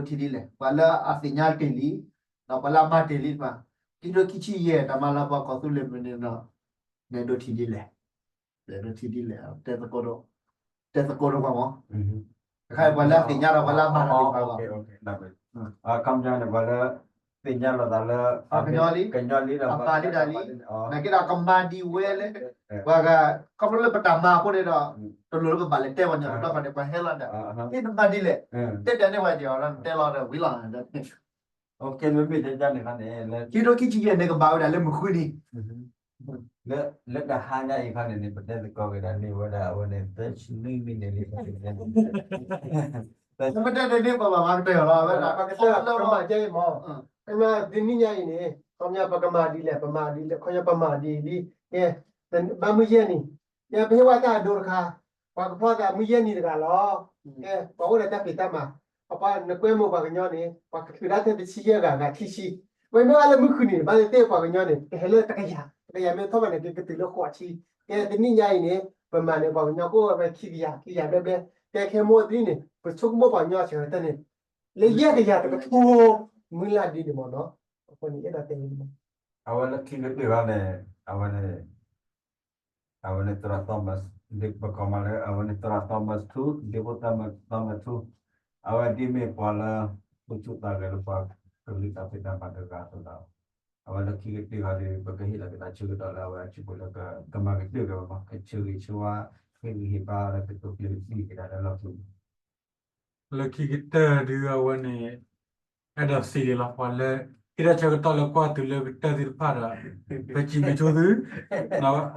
်, အဃိဒီး ခဲမိၢ်နံၣ်န့ၣ် အဲၣ်ဒိးထံၣ်ဒ်လဲၣ် ပှၤလၢအသ့ၣ်ညါတ့ၢ်လံ, ဒီးပှၤလၢအမၤတ့ၢ်လံတဖၣ်, ခံကထိခံဆံယဲၢ် တၢ်မၤလၤကပီၤကီၢ်သူလ့ၤမုၢ်နံၤန့ၣ် နအဲၣ်ဒိးထံၣ်ဒ်လဲၣ်, နအဲၣ်ဒိးထံၣ်ဒ်လဲၣ် တဲသကိးတပှၤမး, တခါအံၤပှၤလၢအသ့ၣ်ညါဒီးပှၤလၢအမၤတၢ်သ့ၣ်တဖၣ်လီၤ, အခီပညီန့ၣ် ပှၤလၢ သ့ၣ်ညါလီၤသးလၢ ကညီလံဒီး ပှၤလၢအမၤဒ်ဒ်လံ, နာ်က့ဒီးကမၤဒ်ဝဲလၢ ပှၤဂၤ ခီဖျိလၢပတၢ်မၤအဃိန့ၣ်ဒီး တလိၣ်လၢပဘၣ်လဲၤတဲပှၤညီတဘျီဃီန့ၣ် ပှၤဟဲလီၤဒီး မ့ၢ်နမၤဒ်လဲၣ်, တဲပျးန့ၢ်ပှၤက့ၤအီၤဒီး နတဲလီၤဒီးဝံၤလီၤ, ခံကထိခံဆံယဲၢ်န့ၣ် ကဘၣ်ဝဲဒၣ်လၢမုၢ်ဃုနံၤ လၢတဟါညါအံၤခီန့ၣ်န့ၣ် ပတဲသကိးက့ၤဒၣ်န့ၢ်ဝဲဒၣ်အဝဲန့ၣ် သၢဆံနွံမံးနံးလံ, ပတဲန့ၣ်န့ၣ် ပဘၣ်မၤကတၢၢ်လီၤ အဝဲဒၣ် ပကတဲလီၤမၤကဲအံၤမး, တနံၣ်ညါအံၤန့ၣ် ခီပညီပကမၤဒ်လဲၣ် ပမၤဒ်လဲၣ် ခီပညီပမၤဒ်ဒ်, ကဲ ဘၣ်မုၢ်ယဲၢ်နံၤ, ယပဟ့ၣ်ဝဲတၢ်အဒိတခါ, ပှၤကဖျီသးမုၢ်ယဲၢ်နံၤတဂၤလီၤ, ကဲ ပှၤအိၣ်ဒီးတၢ်ဖံးတၢ်မၤ, အပှၤနကွဲမုာ်ပှၤကညီန့ၣ် ပှၤကထုးဒၣ်ထဲတဆံယဲၢ်ဂၤ ဂၤခံဆံ, ဝဲမ့ၢ်အါလၢမုၢ်ဃုနံၤန့ၣ် ဘၣ်သ့ၣ်သ့ၣ်ပှၤကညီန့ၣ် ကဟဲလၢတကယၤ, တကယၤမ့ၢ်ထီၣ်ဘၣ်န့ၣ် ကကတုၤလၢဃိးဆံ, ကဲတနံၣ်ညါအံၤန့ၣ် ပမၤန့ၣ် ပှၤကညီကအိၣ်ဝဲခံကယၤ ခံကယၤဘျဲၣ်ဘျဲၣ်, ကဲခဲမိၢ်သ့ၣ်န့ၣ် ပဆိကမိၣ်ပှၤကညီအဆၢကတီၢ်န့ၣ် လၢယဲၢ်ကယၤတကထိ မုၢ်လၢ်ဒ်န့ၣ်မးနီၤ, အဃိန့ၣ်အဲၣ်ဒိးတဲဝဲန့ၣ်မး, အဝဲလၢခံကတၢၢ်ခါန့ၣ် အဝဲန့ၣ် အဝဲန့ၣ်သရၣ် Thomas ဒ်ပကိးမးလၢ အဝဲန့ၣ်သရၣ် Thomas ထူ ဒ့ဖိ Thomas ထူ, အဝဲဒ်မ့ၢ်ပှၤလၢ အိၣ်ဆူၣ်သးဂဲၤလၢပှၤကလုာ်တၢ်ဖံးတၢ်မၤတဂၤအသိးဒီး အဝဲလၢခံကတၢၢ်ခါဒီး ပကဟ့ၣ်လီၤက့ၤတၢ်ဆၢကတီၢ်လၢအဝဲအစုပူၤလၢကမၤကတၢၢ်က့ၤဝဲမး ကဆၢဂ့ၤဆၢဝါ ဟ့ၣ်ဂံၢ်ဟ့ၣ်ဘါလၢကတိၤကျဲးစၢးက့ၤဒၣ်လၢလီၢ်ခံ လၢခံကတၢၢ်ဒုးအဝဲန့ၣ် အဲၣ်ဒိးစံးဒ်လီၤ ပှၤလၢ ဟ့ၣ်တၢ်ဆၢကတီၢ်လၢကွၢ်တုၤလၢကတၢၢ်သ့ၣ်တဖၣ်ဒီး ပစံးဘျုးဆိသု,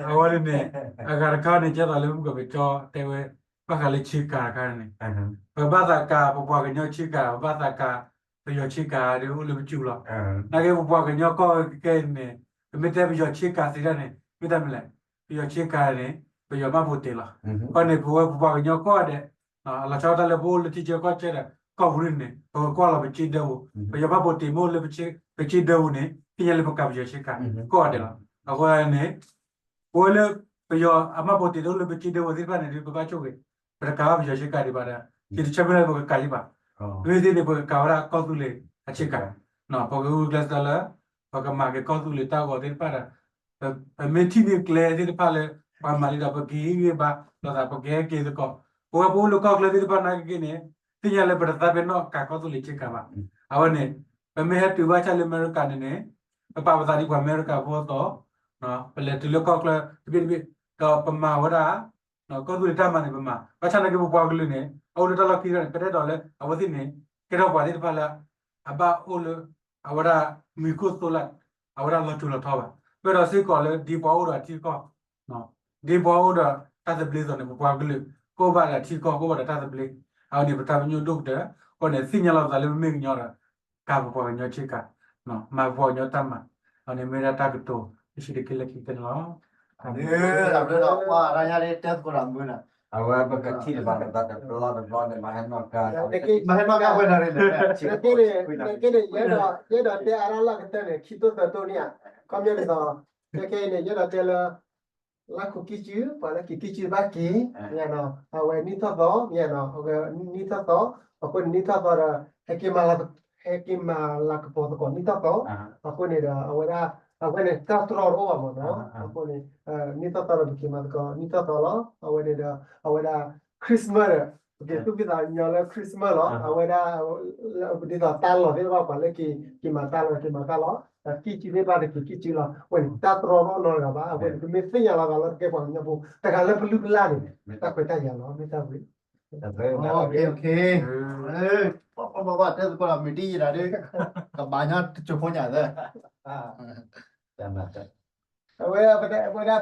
အဝဲန့ၣ်န့ၣ် အဂၤတခါန့ၣ် ကဲသိးလၢမုၢ်ကီၢ်ပကၠီတဲဝဲ ဘၣ်ဃးလၢဆ့ကၤတခါန့ၣ် ပဘၣ်သးကၤ ပပှၤကညီဆ့ကၤ ပဘၣ်သးကၤ ပယီၤဆ့ကၤဒီးအိၣ်လၢပစုပူၤလီၤ. နာ်က့ပပှၤကညီကီၢ်ခဲအံၤန့ၣ် ပမ့ၢ်တဲပယီၤဆ့ကၤသ့ဒၣ်န့ၣ် မ့ၢ်တၢ်မနုၤလဲၣ်, ပယီၤဆ့ကၤန့ၣ် ပယီၤမှတ်ပုံတင်လီၤ. အဃိန့ၣ် ပဝဲပပှၤကညီကီၢ်ဒဲး အလီၤဆီဒၣ်တၢ်လၢပအိၣ်လၢထံဆၢကီၢ်ဆၢဒီး ကီၢ်ပူၤန့ၣ်န့ၣ် ပကကွၢ်လီၤပကၠံဒၢပူၤ ပယီၤမှတ်ပုံတင်မ့ၢ်အိၣ်လၢပဆ့ ပက့ဒၢပူၤန့ၣ် သ့ၣ်ညါလၢပကးပယီၤဆ့ကၤ ကိးဂၤဒဲးလီၤ. အဃိန့ၣ် ပဝဲလၢ ပယီၤအမှတ်ပုံတင်တအိၣ်လၢပက့ဒၢပူၤသ့ၣ်တဖၣ်န့ၣ်ဒီး ပဘၣ်ဆိၣ်ဂ့ၤ, ပတကးဘၣ်ပယီၤဆ့ကၤဒံးဘၣ်ဒီး ယတဆၢမုၢ်လၢ်ပကကးယံၤဘၣ်. မ့ၢ်သ့န့ၣ် ပကကးဝဲဒၣ်ကီၢ်သူလ့ၤအဆ့ကၤ, ပကဂုာ်ကျဲးစၢးလၢ ပကမၤက့ၤကီၢ်သူလ့ၤတၢ်ဂီၤသ့ၣ်တဖၣ်ဒီး ပမ့ၢ်ထံၣ်န့ၢ်ကျဲသ့ၣ်တဖၣ်လၢ ပှၤမၤလံဒီး ပကဟ့ၣ်ဂံၢ်ဘါလိာ်သး ပကဟဲက့ၤသကိး, ပဝဲပအိၣ်လၢကီၢ်ချၢသ့ၣ်တဖၣ်နာ်က့န့ၣ် သ့ၣ်ညါလၢပတသးပ့ၤနီၣ်ကးကီၢ်သူလ့ၤဆ့ကၤဘၣ်. အဝဲန့ၣ် ပမ့ၢ်ဟဲတုၤဘၣ်ဆၣ်လၢအမဲရကၤန့ၣ်န့ၣ် ပပာ်ပသးဒ်ပှၤအမဲရကၤဖိအသိး, ပလဲၤတုၤလၢကီၢ်ချၢတဘ့ၣ်တဘ့ၣ် ဒီးပမၤဝဲဒၣ် ကီၢ်သူလ့ၤတၢ်မၤန့ၣ်ပမၤ, ဘၣ်ဆၣ်နာ်က့ပပှၤကလုာ်န့ၣ် အအိၣ်လၢတၢ်လီၢ်ခံဒီးန့ၣ် ပတအဲၣ်ဒိးလၢအဝဲသ့ၣ်န့ၣ် ကဲထီၣ်ပှၤသ့ၣ်တဖၣ်လၢ အဘၣ်အိၣ်လၢ အဝဲဒၣ်မံၤခိၣ်သိလၢ် အဝဲဒၣ်လီၤထူလီၤထီဘၣ်. ပအဲၣ်ဒိးစ့ၢ်ကီးလၢဒ်ပှၤအိၣ်ဒီးအထံကီၢ် ဒ်ပှၤအိၣ်ဒီးတၢ်သဘျ့အသိးန့ၣ် ပပှၤကလုာ် ကအိၣ်ဘၣ်ဒီးထံကီၢ် ကအိၣ်ဘၣ်ဒီးတၢ်သဘျ့. အဝဲန့ၣ် ပတၢ်ပညိၣ်ဒိၣ်ကတၢၢ် အဃိန့ၣ် သ့ၣ်ညါလီၤသးလၢပမ့ၢ်ကညီဒီး ကးပပှၤကညီဆ့ကၤ, မၤပပှၤကညီတၢ်မၤ, အဝဲန့ၣ်မ့ၢ်ဒၣ်တၢ်ကတိၤ တဆံးတက့ၢ်လၢခံကတၢၢ်န့ၣ်လီၤ. အဝဲပကထံၣ်တဘၣ်လၢပှၤတဘျီတဘျီန့ၣ် မၤဟဲနီၣ်ကါ မၤဟဲနီၣ်ကါဝဲဒၣ်န့ၣ်လဲၣ်. နက့န့ၣ် ယအဲၣ်ဒိးတဲအါရၣ်လၢကတၢၢ်န့ၣ် ခံတိၢ်သၢတိၢ်န့ၣ်ဧါ, ခီပညီဒ်သိး ခဲခဲအံၤန့ၣ် ယအဲၣ်ဒိးတဲလၢ လါခိၣ်ခံဆံ ပှၤလၢက့ၤခံဆံဘၣ်က့ၤ မ့ၢ်နီၤ အဝဲနံၣ်ထီၣ်သီ မ့ၢ်နီၤ အဝဲနံၣ်ထီၣ်သီ အဃိန့ၣ်နံၣ်ထီၣ်သီဒီး ဟဲက့ၤမၤလၤ ဟဲက့ၤမၤလၤကပီၤသကိးနံၣ်ထီၣ်သီ, အဃိန့ၣ်ဒီး အဝဲဒၣ် အဝဲန့ၣ် တၢ်တြီတအိၣ်ဘၣ်မ့ၢ်နီၤ, အဃိန့ၣ် နံၣ်ထီၣ်သီဒီး ပက့ၤမၤသကိးနံၣ်ထီၣ်သီလီၤ. အဝဲန့ၣ်ဒီး အဝဲဒၣ် Christmas ဒီး ပက့ၤသူၣ်ဖှံသးညီလၢ Christmas လီၤ. အဝဲဒၣ် ဒ်သိးတၢ်လီၢ်သ့ၣ်တဖၣ် ပှၤလၢက့ၤ က့ၤမၤတၢ်လီၢ် က့ၤမၤတၢ်လီၢ်, ဒီးကံၢ်စုသ့ၣ်တဖၣ်တက့ၤကံၢ်စုလီၤ. အဝဲန့ၣ် တၢ်တြီတအိၣ်နီတဂၤဘၣ်. အဝဲန့ၣ် ပမ့ၢ်သ့ၣ်ညါလီၤဂာ်လီၤ တကဲပှၤကညီဖိ တဂၤလၢပလုၢ်ပလၢ်န့ၣ် တၢ်ခွဲးတၢ်ယာ်လီၤ မ့ၢ်တၢ်ဝံၤ ပှၤပှၤပှၤတဲသကိးဒီး မ့ၢ်ဒ်ယံၤဒၣ်ဒီး ကဘၣ်ညီတစိၢ်ဖိညါသၢ အဝဲ အဝဲဒၣ်